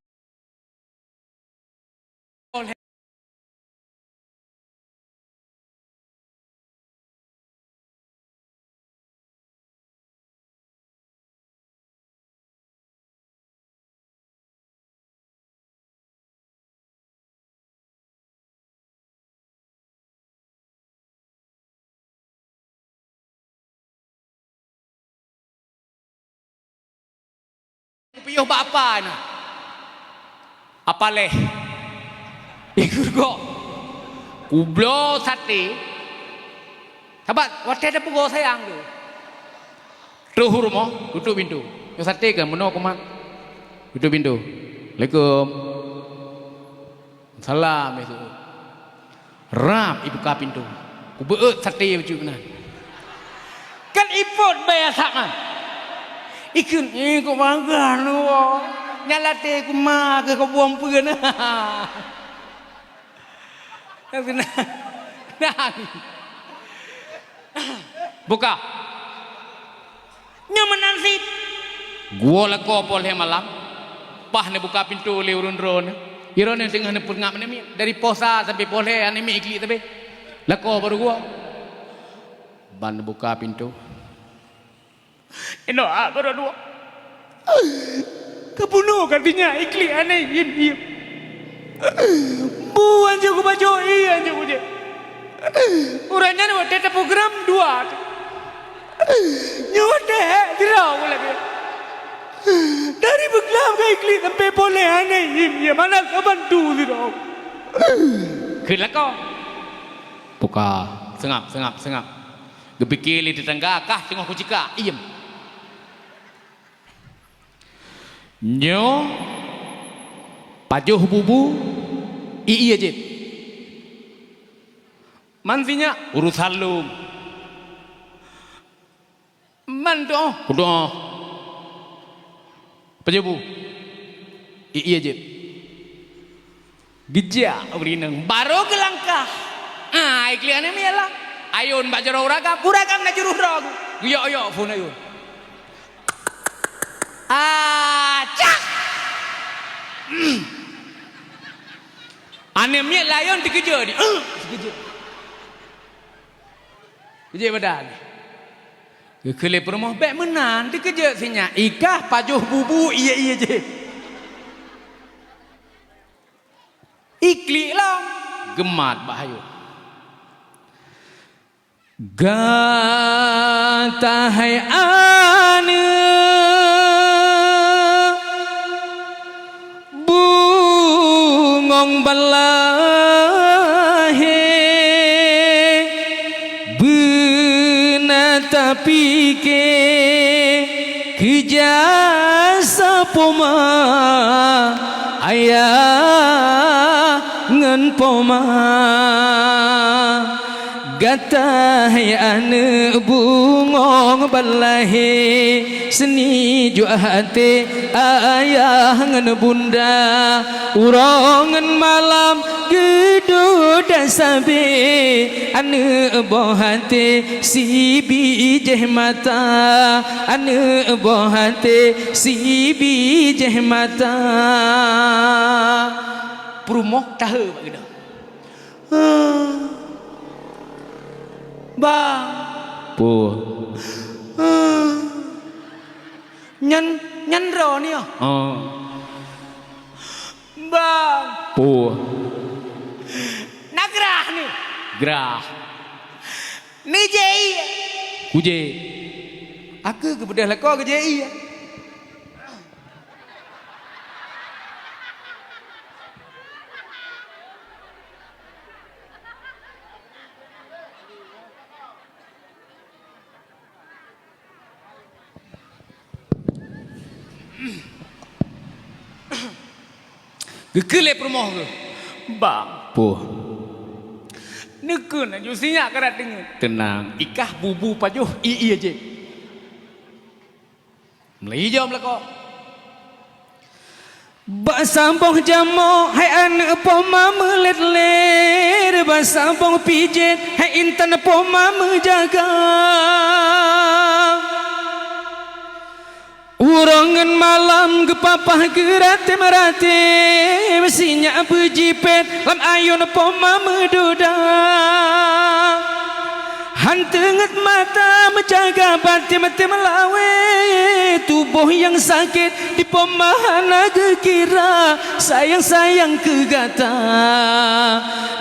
Piôh bak apa na? Apa leh? Ikut kok. Kubloe saté. Sabat, watèe tapeugoe sayang tu. Troh u rumoh, tutup pintoe. Nyoe saté kan meunoe kumat. Tutup pintoe. Assalamualaikum. Salam, ya, Su. Rab ibuka pintoe. Kubeuet saté bacut meunan. Kan ipot bèe asap nyan. Ikheun, "Eh, kok bangga nyoe. Nyan laté kuma keu keubuang peuen." Nah. Buka. Nyoe meunan cit. Geuwoe lakoe poh lhèe malam, paih neubuka pintoe lé ureueng droeneuh. Droeneuh teungoh neupeungab aneuk miet. Dari poh sa sampoe poh lhèe aneuk miet iklik sabé. Lakoe barô geuwoe. Ban neubuka pintoe. Inoe, ah, barô geuwoe. Kabunoe ka sinyak iklik aneuk iem-iem. Bu hanjeuet kubacut, ie hanjeuet kujép. Uroe nyan watèe taprogram dua. Nyoe watèe sidroe ulèe. Dari beuglam ka iklik sampoe poh lhèe aneuk iem-iem, hana saban tu sidroe. Kheun lakoe. Buka. Seungab, seungab, seungab. Geupike lé teutangga, kah teungoh kucikak, iem. Nyoe pajoh bubu, ie-ie jép. Man sinyak urosan lôn. Man tu'oh, kutu'oh. Pajoh bu, ie-ie jép. Geujak ureueng inong, barô geulangkah. Ah, iklik aneuk miet lah. Ayôn bak jaroe uragam, uragam na jurôh droe geuh. Geuyok-yok phôn ayôn. Ah, cak! Aneuk miet layôn teukeujot di. Teukeujot. Keujot badan. Geukheun lé peurumoh, bèk meunan, teukeujot sinyak. Ikah pajoh bubu, ie-ie jép. Iklik lom, geumat bak hayôn. Gata hai aneuk bungong ban lahé, beuna tapike keu jasa poma ayah ngon poma. Gata hai aneuk bungong ban lahé, seunijôk até ayah ngon bunda. Uroe ngon malam geuduek dan sabé, aneuk boh até sibijéh mata, aneuk boh até sibijéh mata. Peurumoh tahe bak geudoe. Bang. Peue? Nyan, nyan droeneuh. Oh. Bang. Peue? Na grah nyoe. Grah. Nijép ie. Kujép. Aku geubeudôh lakoe geujép ie. Geukheun lé peurumoh geuh, "Bang." Peue? Neukheun laju sinyak karat teungeut. Teunang, ikah bubu pajoh ie-ie jép. Meulai jom lakoe. Bak saboh jamoe hai aneuk poma meulét-lét, bak saboh pijét hai intan poma meujaga. Uroe ngon malam geupapah geuratem-ratem, sinyak beujipét lam ayôn poma meududa. Han teungeut mata meujaga batem-tem lawét, tuboh nyang sakét di poma hana geukira, sayang-sayang keu gata.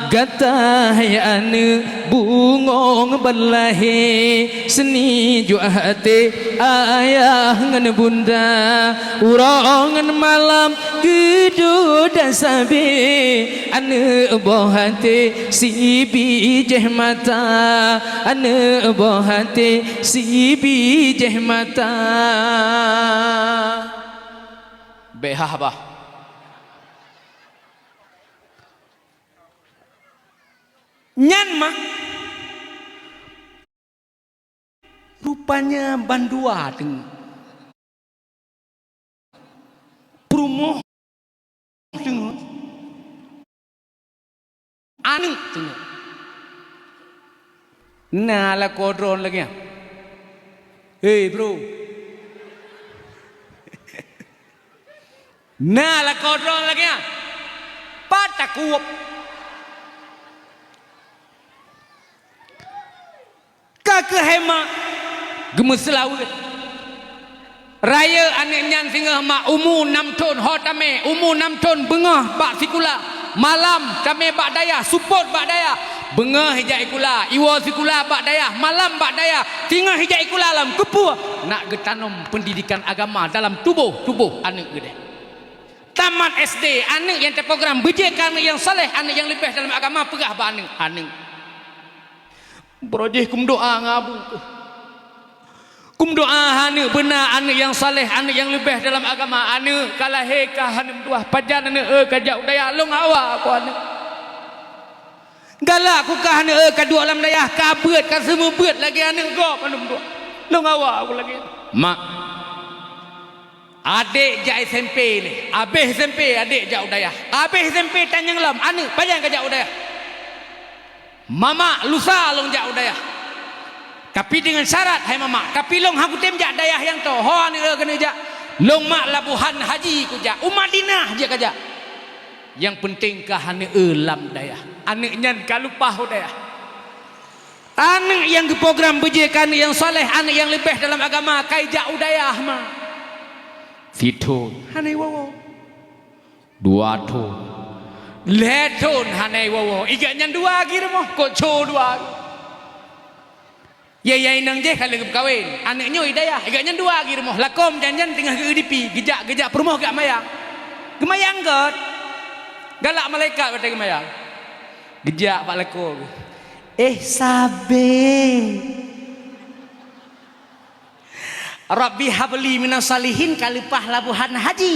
Gata hai aneuk bungong ban lahé, seunijôk até ayah ngon bunda. Uroe ngon malam geuduek dan sabé, aneuk boh até sibijéh mata, Aneuk boh até si bijéh mata. Bék hah bah. Nyan mah. Rupanya bandua teungoh. Peurumoh teungoh. Aneuk teungoh. Na lakoe droeneuh lagèe nyan. Hei, bro. Na lakoe droeneuh lagèe nyan. Pat takueb. Ka keuh hema geumeuseulaweuet. Rayeuk aneuk nyan singoh mak umu nam thon ho tamè, umu nam thon beungoh bak sikula. Malam tamè bak dayah, seupôt bak dayah. Beungoh ijak sikula, iwoe sikula bak dayah, malam bak dayah. Singoh ijak sikula lam keupeue nak geutanom peundidikan agama dalam tuboh, tuboh aneuk geude. Tamat S D, aneuk nyang teuprogram beujeuet keu aneuk nyang saleh, aneuk nyang leubeh dalam agama, peugah bak aneuk, aneuk. Baroe jih kumeudoa ngon abu. Kumeudoa aneuk beuna, aneuk nyang saleh, aneuk nyang leubeh dalam agama, aneuk ka lahé ka hana meutuah, pajan aneuk eu ka jak u dayah, lôn hawa ku aneuk. Galak ku ka aneuk eu ka duek lam dayah, ka beuet, ka seumeubeuet lagèe aneuk gob hana meutuah. Lôn hawa ku lagèe. Mak. Adék jak S M P lé. Abéh S M P adék jak u dayah. Abéh S M P tanyong lom, aneuk, pajan ka jak u dayah? Mamak, lusa lôn jak u dayah. Tapi deungon syarat, hai mamak. Tapi lôn hana kutem jak dayah nyang toe. Ho aneuk eu keuneuk jak? Lôn mak Labuhan Haji kujak. U Madinah jeuet kajak. Nyang peunteng ka aneuk eu lam dayah. Aneuk nyan ka leupah u dayah. Aneuk nyang geuprogram beujeuet keu aneuk nyang saleh, aneuk nyang leubeh dalam agama, ka ijak u dayah ma. Sithon. Hana iwoe-woe. Dua thon. Lhèe thon hana iwoe-woe. Igeuh nyan dua agi rumoh, kok co dua. Ye, ye inong jih ka lheueh geupeukawen. Aneuk nyoe i dayah, igeuh nyan dua agi rumoh. Lakoe meujan-jan teungoh geu-, geudipi, geujak, geujak peurumoh geujak mayang. Geumayang göt. Galak malaikat watèe geumayang. Geujak bak lakoe geuh. Eh, sabe. Rabbi habli minas shalihin ka leupah Labuhan Haji.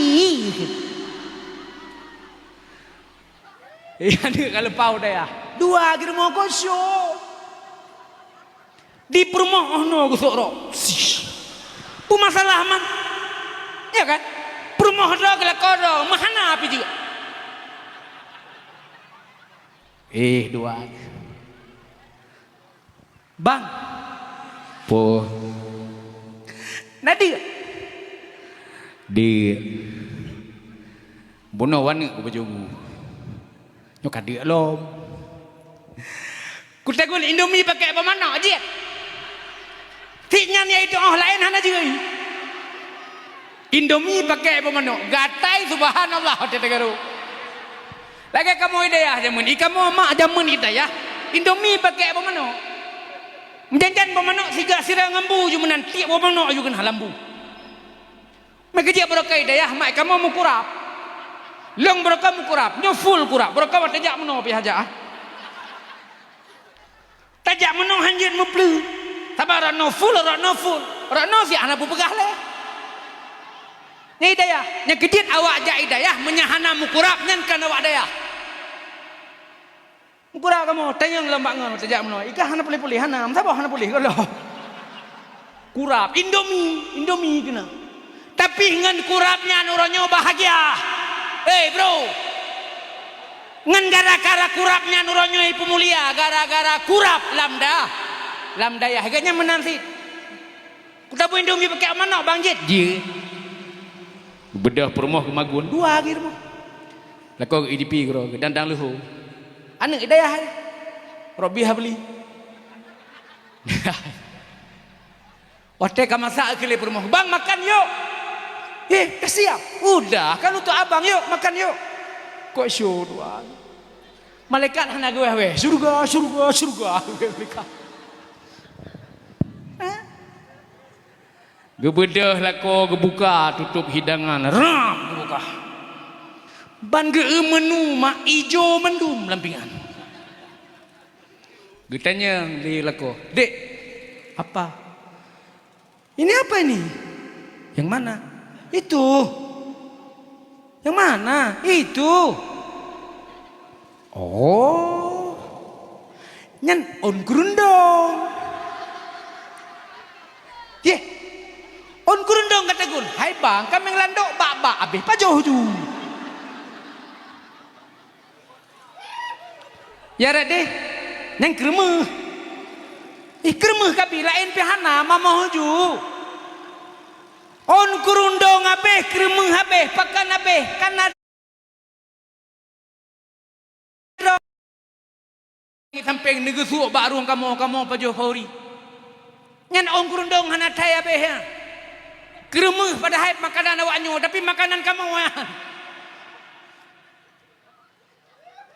Aneuk ka leupah u dayah. Dua agi rumoh kosong. Di peurumoh oh no geusok rot. Peue masalah man? Ya kan? Peurumoh droe keu lakoe droe, meuhana pih jeuet. Eh, dua. Bang. Po. Na deuek? Deuek. Bunoe waneuk ku baju. Nyoe ka deuek lom. Kutaguen Indomie pakèk boh manok jeuet. Sit nyan yaitu oh laén hana jeuet. Indomie pakèk boh manok. Gatai subhanallah watèe tagaro. Lagèe kamoe i dayah jameun. I kamoe mak jameun i dayah. Indomie pakèk boh manok. Meujan-jan boh manok siga sira ngon bu ju meunan tiek boh manok ju keunah lam bu. Meukeujeuet barokah i dayah mak kamoe meukurab. Lôn barokah meukurab, nyoe full kurab. Barokah watèe tajak meunoe pih hajat ah. Tajak meunoe hanjeuet meupleueh. Sabab rot noe full, rot noe full. Rot noe siat hana peue peugah lé. Nyan i dayah, nyan keujeuet awak jak i dayah meunyo hana meukurab nyan kon awak dayah. Meukurab kamoe, tanyong lom bak ngon, tajak meunoe. Ikah hana puléh-puléh, hana. Meusaboh hana puléh, gohlom. Kurab, Indomie, Indomie keunan. Tapi ngon kurab nyan uroe nyoe bahagia. Hei, bro. Ngon gara-gara kurab nyan uroe nyoe ipeumulia, gara-gara kurab lam da-, lam dayah. Geuhnyan meunan cit. Kutabui Indomie pakèk manok bang jeuet. Jeuet. Beudôh peurumoh geumagun dua agi rumoh. Lakoe geu-I D P keudroe geu dandang leuhô. Aneuk i dayah. Rabbi habli. Watèe ka masak keu lé peurumoh, "Bang, makan yuk." "Eh, ka siap." "Udah, kan untuk abang, yuk, makan yuk." Kok syok dua. Malaikat hana geuwèh-wèh. "Syurga, syurga, syurga." Malaikat. Hah? Geubeudôh lakoe geubuka tutôp hidangan, rab geubuka. Ban geu-eu meunu mak ijo mandum lam pingan. Geutanyong lé lakoe, "Dek, apa?" "Ini apa ini?" "Yang mana?" "Itu." "Yang mana?" "Itu." "Oh, nyan ôn keurundong." "Yeh, ôn keurundong ka tagun?" "Hai bang, kaméng landok bak-bak abéh pajoh ju." "Ya raden, nyan keureumeung." "Ih, keureumeung kabi laén pih hana mamoh ju. Ôn keurundong abéh, keureumeung abéh, pakan abéh, kan na droe." Sampéng neugeusuek bak rueng kamoe, kamoe pajoh khauri. Nyan ôn keurundong hana thai abéh nyan. Keureumeung padahai makanan awak nyoe, tapi makanan kamoe nyan.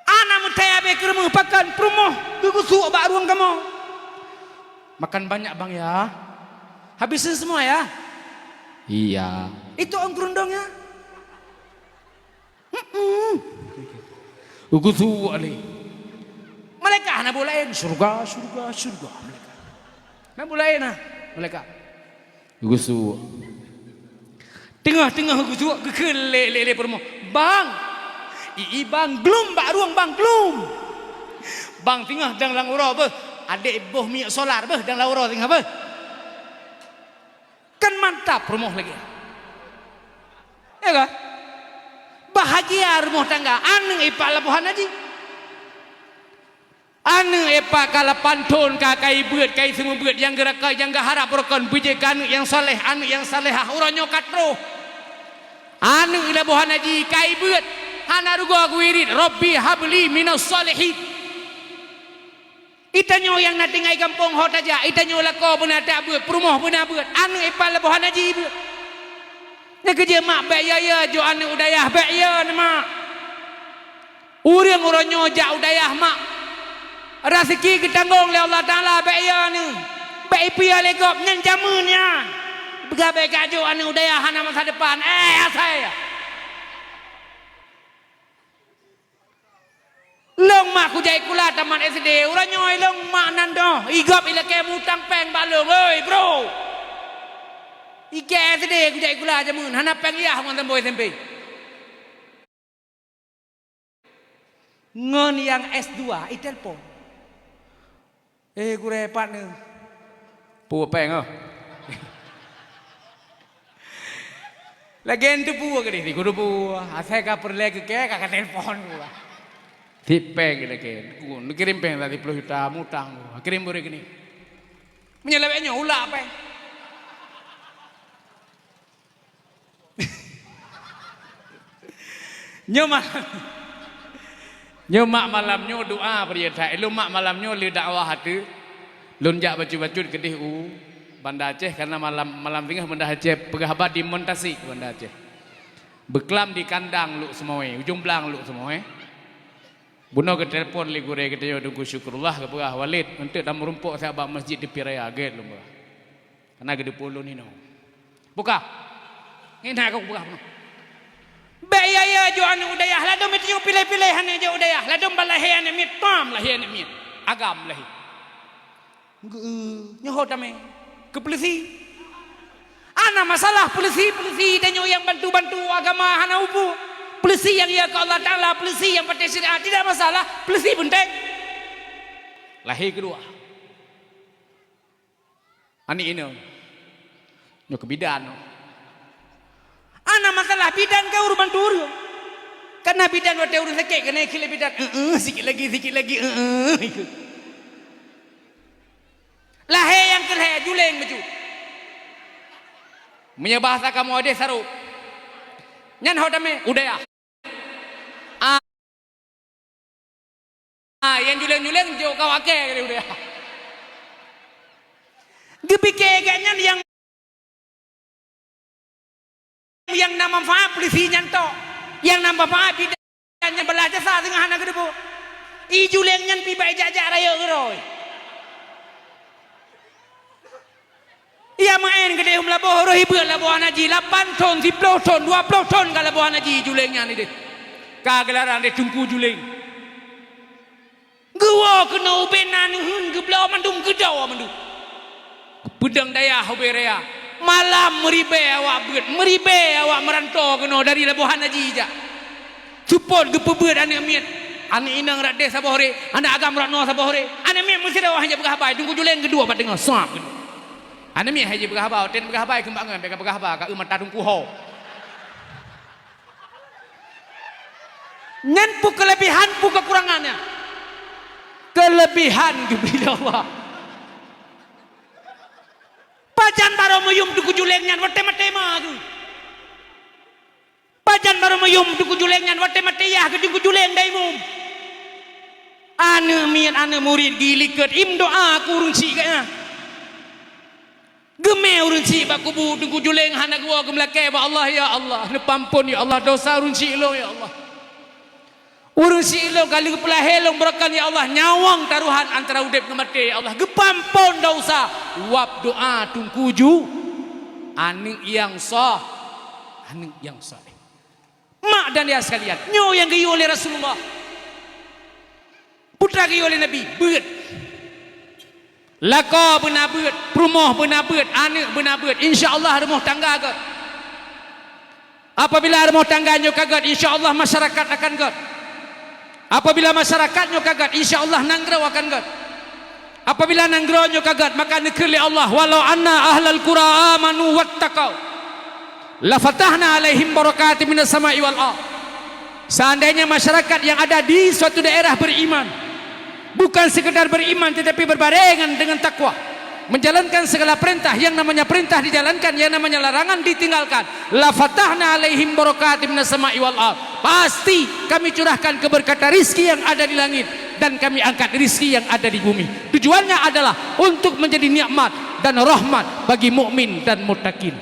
Hana meuthai abéh keureumeung pakan peurumoh geugeusuek bak rueng kamoe. "Makan banyak, Bang, ya. Habisin semua, ya." "Iya." "Itu ôn keurundong, ya?" "Mm-mm." Geugeusuek lé. Malaikat hana buet laén, syurga, syurga, syurga. Malaikat. Hana buet laén, nah, malaikat. Geugeusuek. Teungoh-teungoh geugeusuek, geukheun lé, lé, lé peurumoh, "Bang! Ii, Bang, glum bak rueng, Bang, glum! Bang, teungoh dang lam uroe beuh, adék boh minyeuk solar beuh dang lam uroe teungoh beuh." Kan mantap peurumoh lagée. Ya kan? Bahagia rumoh tangga, aneuëk ipak laboh hana jih. Aneuëk ipak ka lapan thon ka kai beuet, kai seumeubeuet, nyang geurakai, nyang geuharab beurukon beujeuet keu aneuëk nyang saleh, aneuëk nyang salehah, uroe nyoe ka troh. Aneuëk laboh hana jih, kai beuet, hana rugoe geuwirit, "Rabbi habli minas salihin." Itanyoe nyang na tinggai gampông ho tajak, itanyoe lakoe beuna tabeuet, peurumoh beuna beuet, aneuëk ipak laboh hana jih beuet. Nyang keujeuet mak bék ya-ya jok aneuëk u dayah, bék ya neuh mak. Ureuëng uroe nyoe jak u dayah mak, raseuki geutanggong lé Allah Taala, bék ya neuh, bék ipiôh lé gob, nyan jamén nyan. Peugah bék kajok aneuëk u dayah hana masa depan, eh asai. Lôn mak kujak sikula tamat S D, uroe nyoe lôn mak nan doh, i gob ilakée mutang péng bak lôn, oi bro! Ikée S D kujak sikula jamén, hana péng yah ngon sampoe S M P. Ngon nyang S dua, itelpon. "Eh, gurée pat neuh." "Peue péng, oh?" Lagée teupeue keudeh, "Siku teupeue, asai ka peureulée keu kée ka, ka telepon gua." "Sit péng," lagée, "neukirém péng siploh juta mutang gua, kirém beureuk keunoe." Meunyoe lagée nyoe ulak péng. Nyoe ma-, nyoe mak malam nyoe doa peurintah. Ilôn mak malam nyoe lé dakwah ateueh. Lôn jak bacut-bacut keudeh u Banda Aceh, karena malam, malam teungoh Banda Aceh peugah haba di Montasik Banda Aceh. Beuklam di kandang Lhokseumawe, ujong blang Lhokseumawe. Bunoe geutelepon lé gurée geutanyoe Teungku Syukurullah, geupeugah, "Walid, eunteuk tameurumpok siat bak masjid Teupie Raya, gét lôn peugah." Kana geudeupeue lôn inoe. Buka. Ngieng that ka kupeugah bunoe. Bék ya-ya jok aneuëk u dayah, ladôm meuteujok piléh-piléh aneuëk jok u dayah, ladôm ban lahé aneuëk miet, pam lahé aneuëk miet. Agam lahé. Nyoe ho tamé. Keu peuleusi. Hana masalah peuleusi, peuleusi tanyoe nyang bantu-bantu agama hana upu. Peuleusi nyang ya keu Allah Taala, peuleusi nyang patéh syariat, tidak masalah. Peuleusi peunteng. Lahé keudua. Aneuëk inong. Nyoe keu bidan nyoe. Hana masalah bidan ka ureuëng bantu ureuëng. Karena bidan watée ureuëng sakét keuneuk ikheun lé bidan, "Eueh, sikit lagi, sikit lagi, eueh," ikheun. Lahé nyang keu lhée, juléng bacut. Meunyoe bahasa kamoe deh sarok. Nyan ho tamé, u dayah. Ah, nyang juléng-juléng jok kawak kée keu u dayah. Geupike gét nyan nyang, nyang na manfaat peulisi nyan tok. Nyang na manfaat bidan nyan beulah jasa singoh hana geuteupeue. I juléng nyan pi bak ijak-jak rayeuk keudroe. Iya maén keudeh u Meulaboh, roh ibeuk laboh hana ji, lapan thon, siploh thon, dua ploh thon ka laboh hana ji juléng nyan ideh. Ka geularan deh Teungku Juléng. Geuwoe keunoe ubé na neuheun geubloe mandum geudoe mandum. Peudong dayah ubé raya. Malam meuribée awak beuet, meuribée awak meuranto keunoe dari Labuhan Haji jak. Seupôt geupeubeuet aneuk miet. Aneuk inong rot déh saboh ré, aneuk agam rot noe saboh ré. Aneuk miet meusidroe hana jipeugah haba, Teungku Juleng geuduek bak teungoh, suab geuduek. Aneuk miet hana jipeugah haba, watée neupeugah haba keumbak ngon, bèk kapeugah haba, ka eu mata Teungku ho. Nyan peue keulebihan, peue keukurangan nyan? Keulebihan geubri lé Allah. Pajan barô meuyum Teungku Juleng nyan watée maté ma geuh. Pajan barô meuyum Teungku Juleng nyan watée maté yah geuh Teungku Juleng daimum. Aneuk miet aneuk murit geulikot im doa keu ureuëng syiek geuh nyan. Geumé ureuëng syiek bak kubu, Teungku Juleng hana geuwoe geumeulakée bak Allah, "Ya Allah, neupeuampon ya Allah dosa ureuëng syiek lôn ya Allah. Ureuëng syiek lôn ka lheueh peulahé lôn beureukan ya Allah, nyawöng tarohan antara udeb ngon maté ya Allah, geupeuampon dosa." Wab doa Teungku Ju, aneuk nyang soh, aneuk nyang soh. Mak dan ayah sekalian, nyoe nyang geuyue lé Rasulullah. Peue geuyue lé Nabi, beuet. Lakoe beuna beuet, peurumoh beuna beuet, aneuk beuna beuet. Insya Allah rumoh tangga gét. Apabila rumoh tangga nyoe ka gét, insya Allah masyarakat akan gét. Apabila masyarakat nyoe ka gét, insya Allah nanggroe akan gét. Apabila nanggroe nyoe ka gét, maka neukheun lé Allah, "Walau anna ahlal qura amanu wattaqau, lafatahna alaihim barakatim minas sama'i wal ardh." Seandainya masyarakat yang ada di suatu daerah beriman, bukan sekedar beriman tetapi berbarengan dengan takwa, menjalankan segala perintah, yang namanya perintah dijalankan, yang namanya larangan ditinggalkan, "Lafatahna alaihim barakatim minas sama'i wal ardh." Pasti Kami curahkan keberkatan rizki yang ada di langit dan Kami angkat rizki yang ada di bumi. Tujuannya adalah untuk menjadi nikmat dan rahmat bagi mukmin dan muttaqin.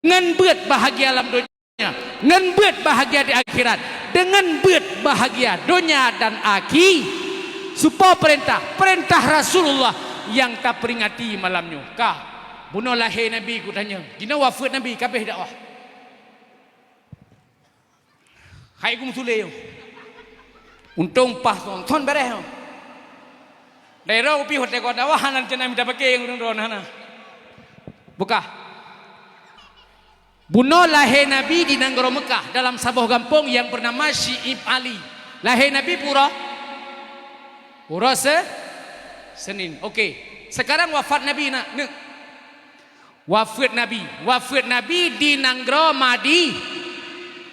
Ngon beuet bahagia lam donya, ngon beuet bahagia di akhirat, deungon beuet bahagia donya dan akhi-, supo perintah, perintah Rasulullah nyang taperingati malam nyoe. Ka, bunoe lahé Nabi kutanyong, jinoe wafeuet Nabi, ka abéh dakwah. Hai geumeusule nyoe. Untông paih thon, thon bèrèh nyoe. Daerah upih watèe kota wah hana rencana mita paké ureueng droeneuh hana. Bukah. Bunoe lahé Nabi di nanggroe Meukah dalam saboh gampông nyang beunama Syi'ib Ali. Lahé Nabi peue uroe? Uroe Se-, Senin. Oke. Sekarang wafat Nabi na, neuk. Wafeuet Nabi. Wafeuet Nabi di nanggroe Madi-,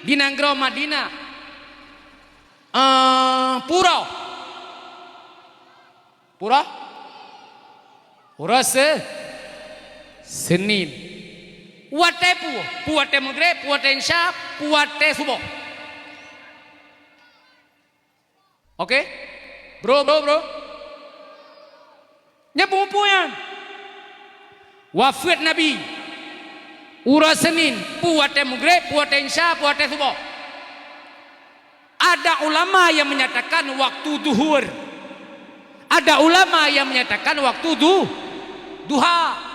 di nanggroe Madinah. Eh, peue uroe? Peue uroe? Uroe Se-, Senin. Watèe peue? Peue watèe Maghrib, peue watèe Isya, peue watèe Suboh. Oke? Bro, bro, bro. Nyan peue-peue nyan. Wafeuet Nabi. Uroe Senin, peue watèe Maghrib, peue watèe Isya, peue watèe Suboh. Ada ulama yang menyatakan waktu Zuhur. Ada ulama yang menyatakan waktu du-, duha.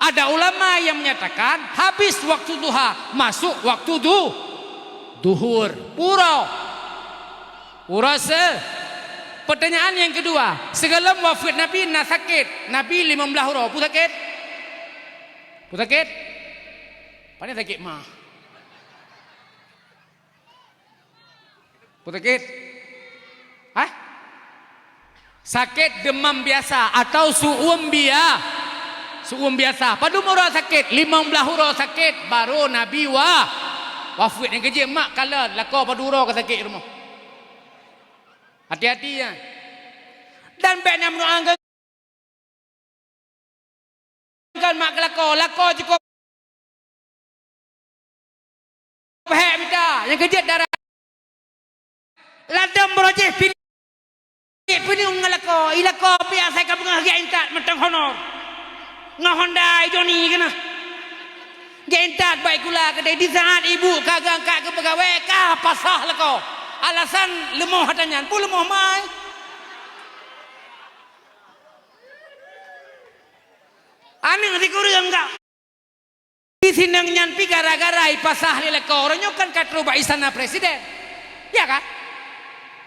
Ada ulama yang menyatakan habis waktu duha, masuk waktu du-, Zuhur. Peue uroe? Uroe Se-, pertanyaan yang kedua, sigohlom wafeuet Nabi na sakét, Nabi limong blaih uroe, peue sakét? Peue sakét? Pane sakét ma? Peue sakét? Hah? Sakét demam biasa atau su'um bia-, su'um biasa. Padum uroe sakét, limong blaih uroe sakét, baru Nabi wa-, wafeuet. Nyang keujeuet mak kalon, lakoe padum uroe ka sakét rumoh. Hati-hati nyan. Dan bèk na meudoa ngon mak keu lakoe, lakoe jikôb hék mita, nyang keujeuet dara. Ladôm baroe jih pineuk ngon lakoe, i lakoe pih asai ka beungoh geuintat mantong honor. Ngon Honda Joni keunoe. Geuintat bak sikula keudéh, di saat ibu ka geuangkat keu peugawée, ka pasah lakoe. Alasan leumoh ata nyan, peue leumoh mai? Aneuk sikureueng ka. Di sinan nyan pi gara-gara ipasah lé lakoe, uroe nyoe kan ka trôh bak istana presiden. Ya kan?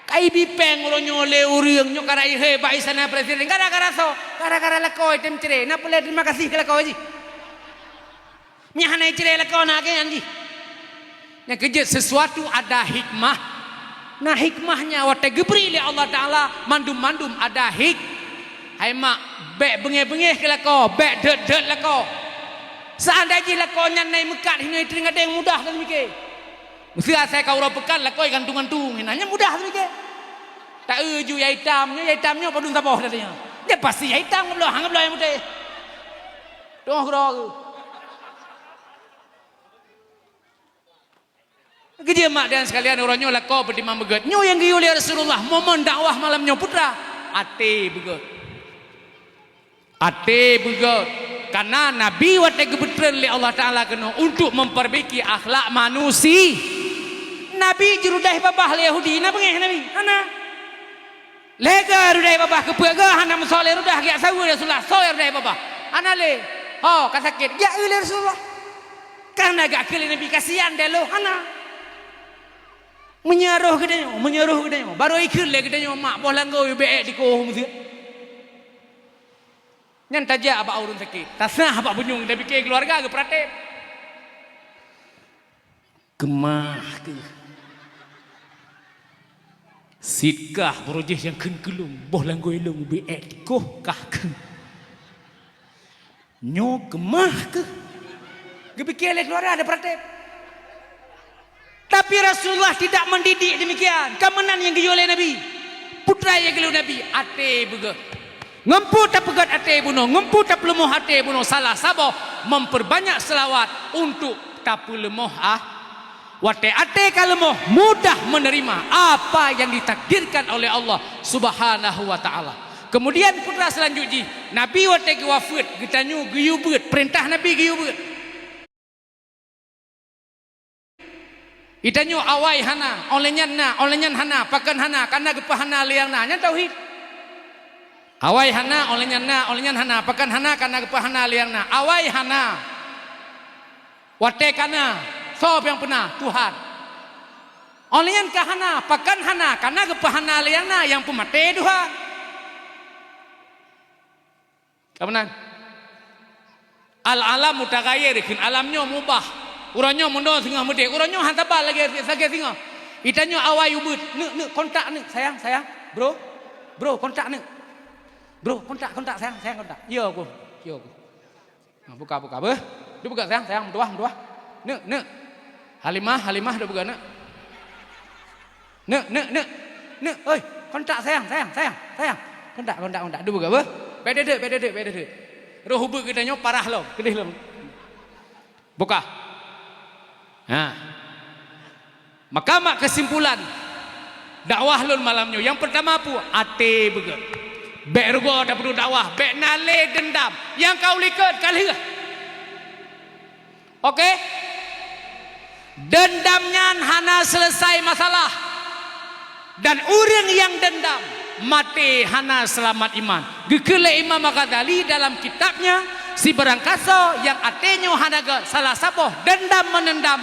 Ka Ai bipeng uroe nyoe lé ureuëng nyoe ka raihé bak istana presiden. Gara-gara soe? Gara-gara lakoe tem cre. Na peuleueh terima kasih keu lakoe jih. Nyan hana cre lakoe na keu nyan jih. Nyang keujeuet sesuatu ada hikmah. Nah, hikmahnya watée geubri lé Allah Taala mandum-mandum ada hik. Hai mak, bék beungéh-beungéh keu lakoe, bék deuet-deuet lakoe. Seandai jih lakoe nyan na meukat hinoe teuingat deng mudah dan mikir. Meuseu asai ka uroe peukan lakoe gantung-gantung, hina nyan mudah dan mikir. Tak eu ju ya itam nyoe, ya itam nyoe padum saboh tadi nyoe. Dia pasti ya itam ngebloh, ngebloh yang putih. Tengok keudroe. Geujeuet mak dan sekalian, uroe nyoe lakoe peutimang beugét. Nyoe nyang geuyue lé Rasulullah momen dakwah malam nyoe putra. Até beugét. Até beugét. Karena Nabi watée geupeutreun lé Allah Taala keunoe untuk memperbaiki akhlak manusia. Nabi jirudaih babah lé Yahudi, na beungéh Nabi? Hana. Lé geu rudah babah keupeue geu hana meusoe lé rudah geujak saweue Rasulullah, soe rudah babah. Hana lé. Ho, ka sakét, geujak eu lé Rasulullah. Ka hana geujak eu lé Nabi, kasian deh lo, hana. Meunyoe roh geutanyoe, meunyoe roh geutanyoe, barô ikheun lé geutanyoe mak boh langgôi ubé ék dikoh meuseu. Nyan tajak bak ureuëng sakét, tasah bak bunyueng, tapike keuluwarga geupeuratéb. Keumah keuh. Sit kah barô jih nyang kheun keu lôn, boh langgôi lôn ubé ék dikoh kah kheun. Nyoe keumah keuh. Geupike lé keuluwarga ada peuratéb. Tapi Rasulullah tidak mendidik demikian. Ka meunan nyang geuyue lé Nabi. Putra nyang geuyue Nabi, até beugét. Ngon peue tapeugét até bunoe, ngon peue tapeuleumoh até bunoe, salah saboh memperbanyak selawat untuk tapeuleumoh ah. Watée até ka leumoh, mudah menerima apa yang ditakdirkan oleh Allah Subhanahu wa Taala. Kemudian putra selanjut jih, Nabi watée geuwafeuet, geutanyoe geuyue beuet, peurintah Nabi geuyue beuet. Itanyoe awai hana, óh lheueh nyan na, óh lheueh nyan hana, pakon hana, kana geupeuhana lé nyang na. Nyan tauhid. Awai hana, óh lheueh nyan na, óh lheueh nyan hana, pakon hana, kana geupeuhana lé nyang na. Awai hana. Watée kana, soe nyang peuna? Tuhan. Óh lheueh nyan ka hana, pakon hana, kana geupeuhana lé nyang na, nyang peumaté Tuhan. Ka meunan. Al-alam mutaghayir, kheun alam nyoe mubah. Uroe nyoe meudong singoh meudeh. Uroe nyoe han sabar lagée, lagée singoh. Itanyoe awai ubeuet. Neuk, neuk, kontak neuk, sayang, sayang. Bro, bro, kontak neuk. Bro, kontak, kontak, sayang, sayang, kontak. Yo, aku. Yo, aku. Nah, buka, buka, beuh. Duek peugah, sayang, sayang, meutuah, meutuah. Neuk, neuk. Halimah, Halimah, duek peugah, neuk. Neuk, neuk, neuk. Neuk, oi, kontak sayang, sayang, sayang, sayang. Kontak, kontak, kontak. Duek peugah, beuh. Bék deudeuk, bék deudeuk, bék deudeuk. Roh ubeuet geutanyoe parah lom, keudeh lom. Buka. Ha. Maka mak keusimpulan dakwah lôn malam nyoe, nyang peurtama peue? Até beugét. Bék rugoe tapeuduek dakwah, bék na lé deundam. Nyang ka u likot ka lheueh. Oke? Deundam nyan hana seuleusai masalah. Dan ureuëng nyang deundam, maté hana seulamat iman. Geukheun lé Imam Al-Ghazali dalam kitabnya, sibarang kasoe nyang até nyoe hana gét, salah saboh deundam meunendam,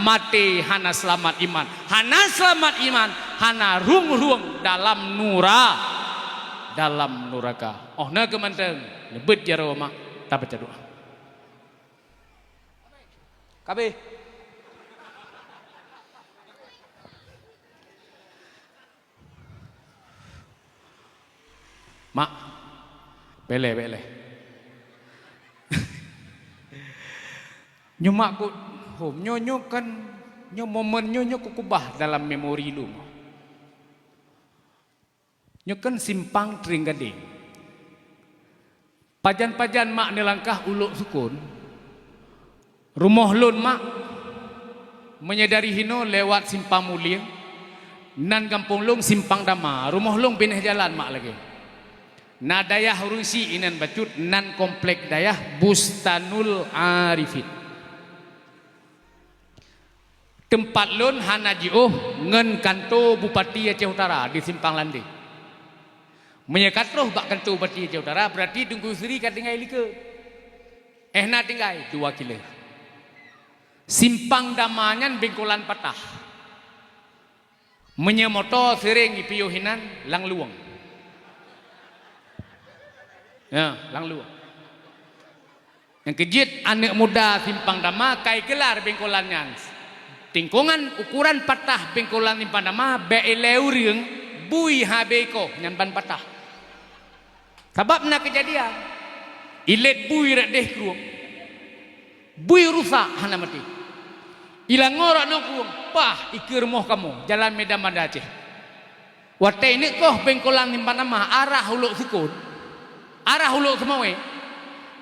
maté hana seulamat iman. Hana seulamat iman, hana rhueng-rhueng dalam nura-, dalam nuraka. Oh, na keuh mantong, neubeuet jaroe mak, tabaca doa. Kabeh. Mak, bèk lé, bèk lé. Nyoe mak kut hom, nyoe, nyoe kan, nyoe momen nyoe, nyoe kukubah dalam memori lôn. Nyoe kan simpang Trienggadeng. Pajan-pajan mak neulangkah u Lhoksukon, rumoh lôn mak, meunyoe dari hinoe lewat Simpang Mulieng, nan gampông lôn Simpang Dama, rumoh lôn binéh jalan mak lagèe. Na dayah ureueng syiek inan bacut, nan komplek dayah Bustanul Arifin. Teumpat lôn hana jiôh ngon kanto Bupati Aceh Utara di Simpang Landeng. Meunyoe ka troh bak kanto Bupati Aceh Utara, beurati Teungku Yusri ka tinggai likot. Eh, na tinggai dua kilo. Simpang Dama nyan bengkolan patah. Meunyoe moto seuréng jipiôh inan, lam luwang. Ya, lam luwang. Nyang keujeuet aneuëk muda Simpang Dama ka igeular bengkolan nyan. Tingkongan ukuran patah bengkolan Simpang Dama, bék ilée ureuëng bui habéh koh nyan ban patah. Sabab na keujadian, ilét bui rot déh krueng, bui rusak hana maté. Ilangoe rot nyoe krueng, pah, ikeue rumoh kamoe, jalan Medan Banda Aceh. Watée ineuk koh bengkolan Simpang Dama arah Ulok Sukon, arah Ulok Seumawé,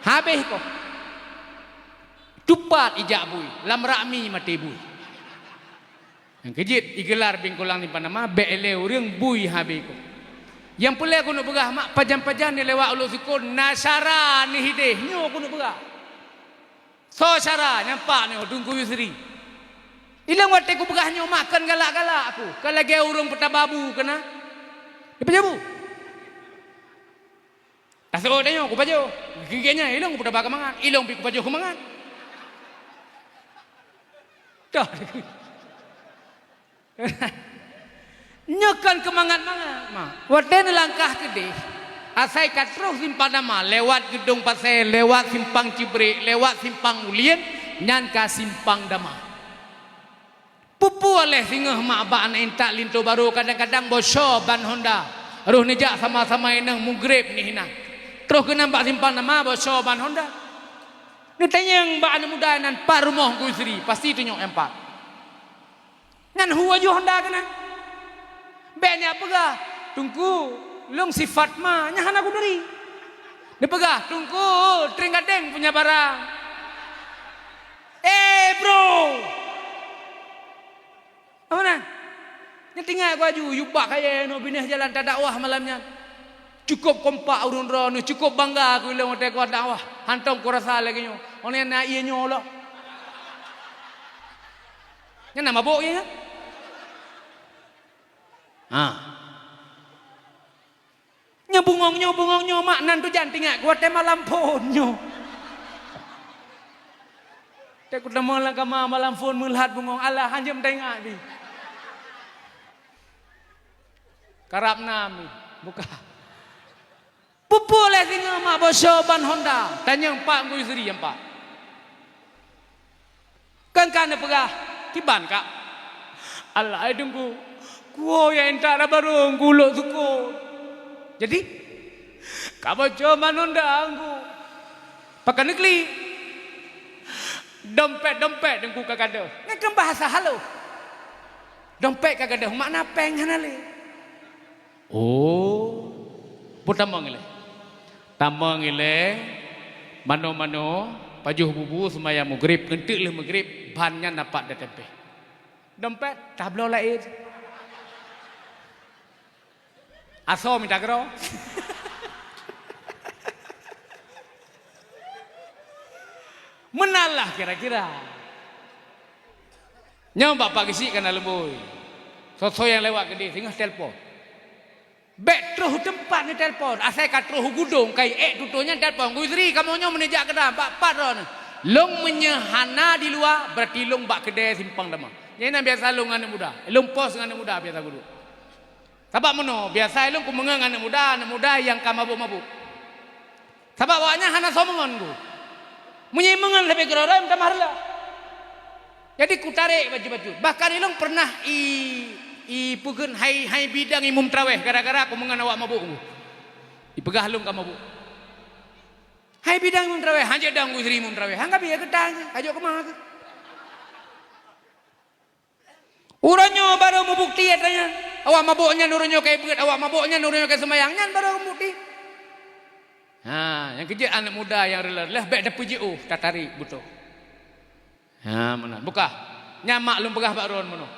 habéh koh. Tupat ijak bui, lam rak mi maté bui. Nyang keujeuet igeular bengkolan Simpang Dama, bék ilée ureuëng bui habéh koh. Nyang peureulée keuneuk peugah, mak, pajan-pajan neulewat Ulok Sukon na syara neuh idéh, nyoe keuneuk peugah. Soe syara? Nyan pak nyoe, Teungku Yusri. Ilong watée kupeugah nyoe mak kon galak-galak aku, ka lagée ureuëng peutaba bu keunan. Dipajoh bu? Taseuôt tanyoe kupajoh. Gigée nyan ilong peutaba keu mangat, ilong pih kupajoh keu mangat. Dah. Nyoe kon keu mangat-mangat, ma. Watée neulangkah keudeh, asai ka troh Simpang Dama, lewat Geudong Pasé, lewat Simpang Cibrék, lewat Simpang Ulien, nyan ka Simpang Dama. Peue-peue lé singoh mak bak aneuk intat linto barô kadang-kadang boco ban honda. Roh neujak sama-sama inong mugreb nyoe hinan. Troh keunan bak Simpang Dama boco ban honda. Neutanyong bak aneuk muda nan pat rumoh Teungku Yusri, pasti tunyok nyang pat. Nyan hu aju honda keunan. Bék nyak peugah, "Teungku, lôn sifat ma, nyan hana kuturi." Neupeugah, "Teungku, tring gadeng punya barang." Eh, bro! Apa nan? Nyan teuingat ku aju, yub bak kayée nyoe binéh jalan tadakwah malam nyan. Cukup kompak ureuëng droeneuh, cukup bangga ku ilong watée kuat dakwah. Hantom kurasa lagée nyoe. Oleh na ié nyoe lom. Nyan na mabök ié nyan. Ha. Nyoe bungong nyoe, bungong nyoe mak nan tujan teuingat ku watée malam phon nyoe. Teuku teuma lam kama malam phon meulat bungong Allah hanjeuet teuingat pih. Karab na mi buka. Peue-peue lé singoh mak boco ban honda, tanyong pak Teungku Yusri nyang pat. Kan ka neupeugah, "Kiban, Kak?" "Alah, hai Teungku, kuwoe nyang intat raba rhong ku Ulok Sukon. Jadi, ka boco ban honda Teungku." "Pakon neuklik?" "Dompet-dompet Teungku ka gadôh." Nyan kan bahasa halus. Dompet ka gadôh, makna péng hana lé. Oh, peutamong ilée. Tamong ilée, manoe-manoe, pajoh bubu seumayang mugreb, ngeunteuk lheueh mugreb, ban nyan dapat datempéh. Dompet, tabloe laén. Asoe mita keudroe. Meunan lah kira-kira. Nyoe bak Pak Geuchik ka na leuboi. Soe-soe nyang lewat keudeh singoh telepon. Bék troh teumpat neutelepon. Asai ka troh u Geudong, ka ék tutoe nyan telepon. "Teungku Yusri, kamoe nyoe meunijak keuda bak pat droeneuh." "Lôn meunyoe hana di luwa, beurati lôn bak keudè Simpang Dama." Nyan na biasa lôn ngon aneuk muda. Lôn pos ngon aneuk muda biasa geuduek. Sabab meunoe, biasa lôn kumeungon aneuk muda, aneuk muda nyang ka mabök-mabök. Sabab awaknyan hana soe meungon ku. Meunyoe meungon sabe keudroe-droe meutamah reulah. Jadi kutarek bacut-bacut. Bahkan ilong pernah i, i peugét hai, hai bidang imum traweh gara-gara kumeungon awak mabök ku. Ipeugah lôn ka mabök. Hai bidang imum traweh, hanjeuet dong Teungku Yusri imum traweh. Hang kabi ya keudang, kajok keumah keuh. Uroe nyoe barô meubukti atra nyan. Awak mabök nyan uroe nyoe ka ibeuet, awak mabök nyan uroe nyoe ka seumayang, nyan barô meubukti. Ha, nyang keujeuet aneuk muda nyang reuloh-reuloh bék tapeujiôh, tatarek beutoh. Ha, meunan. Bukah. Nyan mak lôn peugah bak droen meunoe.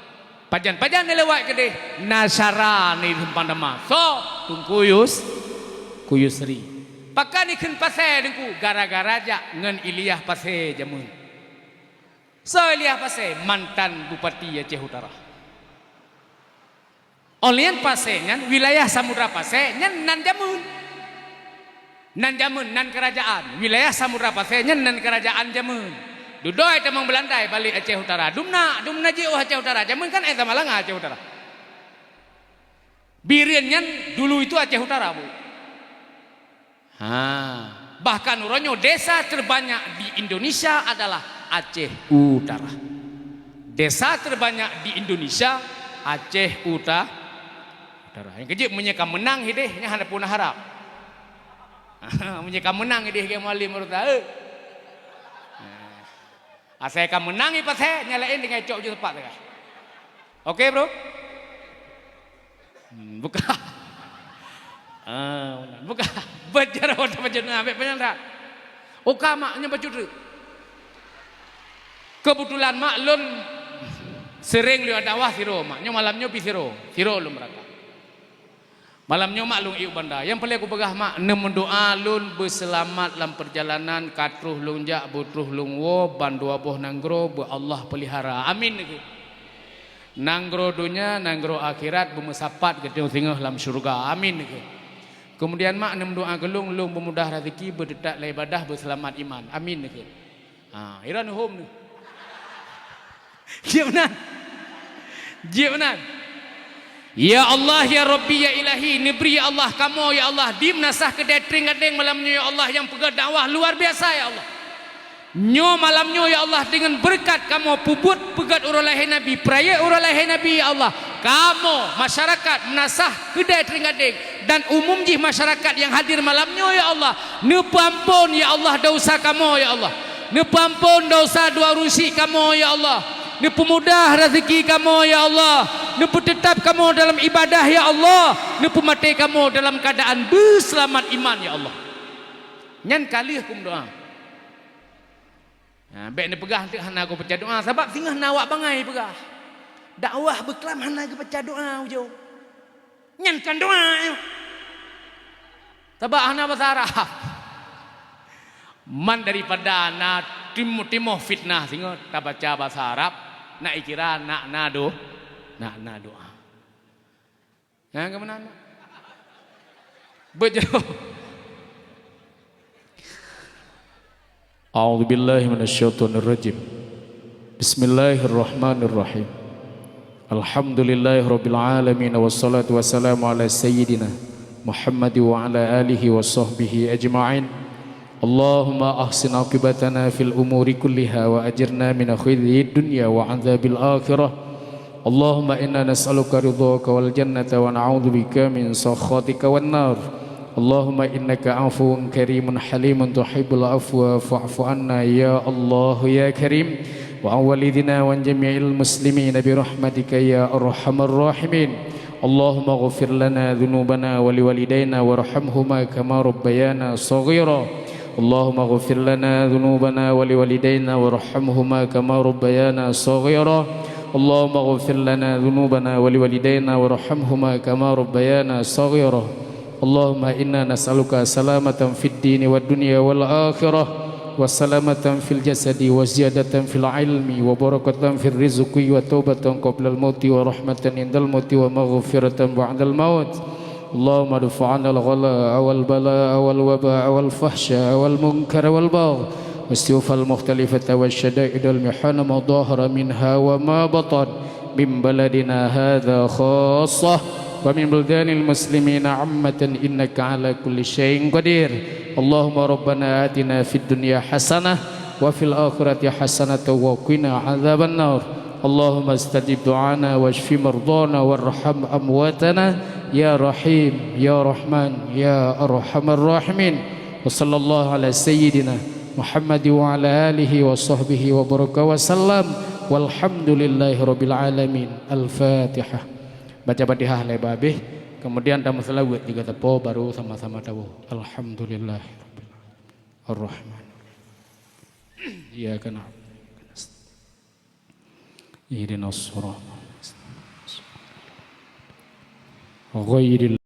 Pajan-pajan neulewat keudeh, na syara neuh Simpang Dama. Soe? Teungku Yus-, Teungku Yusri. Pakon ikheun Pasé Teungku, gara-gara jak ngon Ilyas Pasé jameun. Soe Ilyas Pasé? Mantan Bupati Aceh Utara. Óh lheueh nyan Pasé nyan, wilayah Samudra Pasé nyan nan jameun. Nan jameun, nan keurajaan. Wilayah Samudra Pasé nyan nan keurajaan jameun. Dudoe tamong Beulanda balek Aceh Utara. Dumna, dumna jiôh Aceh Utara. Jameun kan éh Samalanga Aceh Utara. Bireuen nyan dulu itu Aceh Utara, Bu. Ha, bahkan uroe nyoe desa terbanyak di Indonesia adalah Aceh Utara. Desa terbanyak di Indonesia, Aceh Uta-, Utara. Nyang keujeuet meunyoe ka meunang hideh, nyan hana pun harap. Meunyoe ka meunang hideh, Kiai Mualem Murta, eh. Asai ka meunang i pasai, nyang laén tinggai cok ju teumpat teuka. Oke, Bro? Hmm, buka. Ah, buka. Beujaroe teumpat na, bèk panyang that. Oka mak nyoe bacut tu. Keubeutulan mak lôn seuréng lôn dakwah sidroe mak. Nyoe malam nyoe pih sidroe. Sidroe lôn beurangkat. Malam nyoe mak lôn ié u Banda. Nyang peureulèe kupeugah mak, neumeudoa lôn beuseulamat lam peurjalanan, ka troh lôn jak, beutroh lôn woe, ban dua boh nanggroe beu Allah peulihara. Amin, neukheun. Nanggroe donya, nanggroe akhirat beumeusapat geutanyoe singoh lam syeuruga. Amin, neukheun. Keumudian mak neumeudoa keu lôn, lôn beumudah raseuki, beuteutab lam ibadah, beuseulamat iman. Amin, neukheun. Ha, iran hom ni. Jeuet meunan. Jeuet meunan. Ya Allah, ya Rabbi, ya Ilahi, neubri ya Allah, kamoe ya Allah, di meunasah keudè Trienggadeng malam nyoe ya Allah, nyang peugöt dakwah luar biasa ya Allah. Nyoe malam nyoe ya Allah, deungon beureukat kamoe peubuet peugöt uroe lahé Nabi, peurayeuk uroe lahé Nabi ya Allah, kamoe masyarakat meunasah keudè Trienggadeng dan umum jih masyarakat nyang hadir malam nyoe ya Allah, neupeuamphon ya Allah desya kamoe ya Allah. Neupeuamphon desya dua ureueng syik kamoe, ya Allah. Neupeumudah raseuki kamoe, ya Allah. Neupeuteutab kamoe dalam ibadah, ya Allah. Neupeumaté kamoe dalam keuadaan beuseulamat iman, ya Allah. Nyan ka lheueh keu meudoá. Nah, bèk neupeugah teuk hana geupeucah doá, sabab singoh na awak bangai peugah, dakwah beuklam hana geupeucah doá, ujoe. Nyan kan doá nyoe. Sabab hana basa Arab. Man daripada na tim-, timoh fitnah singoh tabaca basa Arab, nak ikira nak na do-, nak na doá. Nyang keumeunang? Beujroh. A'udzubillahi minasyaitonirrajim. Bismillahirrahmanirrahim. Alhamdulillahirabbil alamin, wassalatu wassalamu ala sayyidina Muhammad wa ala alihi wa sahbihi ajma'in. Allahumma ahsin aqibatana fil umuri kulliha wa ajirna min khizyid dunya wa adzabil akhirah. Allahumma inna nas'aluka ridhaka wal jannata wa na'udzubika min sakhatika wan nar. Allahumma innaka afuwun karimun halimun tuhibbul afwa fa'fu anna ya Allah ya Karim. Wa an walidina wa an jami'il muslimina bi rahmatika ya arhamar rahimin. Allahumma ighfir lana dzunubana wa liwalidaina warhamhuma kama rabbayana shaghira. Allahumma ighfir lana dzunubana wa liwalidaina warhamhuma kama rabbayana shaghira. Allahumma ighfir lana dzunubana wa liwalidaina warhamhuma kama rabbayana shaghira. Allahumma inna nas'aluka salamatan fid dini wad dunya wal akhirah, wa salamatan fil jasadi, wa ziyadatan fil ilmi, wa barakatan fir rizqi, wa taubatan qablal mauti, wa rahmatan indal mauti, wa maghfiratan ba'dal maut. Allahumma dfa 'anal ghala wal bala wal waba wal fahsya wal munkar wal baghy, was siyufal mukhtalifata wasyada'idal mihana ma dhahara minha wa ma batan, min baladina hadza khassah, wa min buldanil muslimina 'ammatan, innaka 'ala kulli syai'in qadir. Allahumma rabbana atina fid dunya hasanah, wa fil akhirati hasanatan wa qina 'adzaban nar. Allahumma istajib du'ana wasyfi mardhana warham amwatana, ya Rahim, ya Rahman, ya Arhamar Rahimin. Wa sallallahu ala sayyidina Muhammad wa ala alihi wa sahbihi wa baraka wa sallam. Walhamdulillahi rabbil alamin. Al-Fatihah. Baca Fatihah lé babeh, kemudian tameuseulaweuet juga teupeu, baru sama-sama tawoe. Alhamdulillahirabbil alamin. Ar-Rahman. Iyyaka na'budu wa iyyaka nasta'in. Ihdinas siratal mustaqim. Ghairil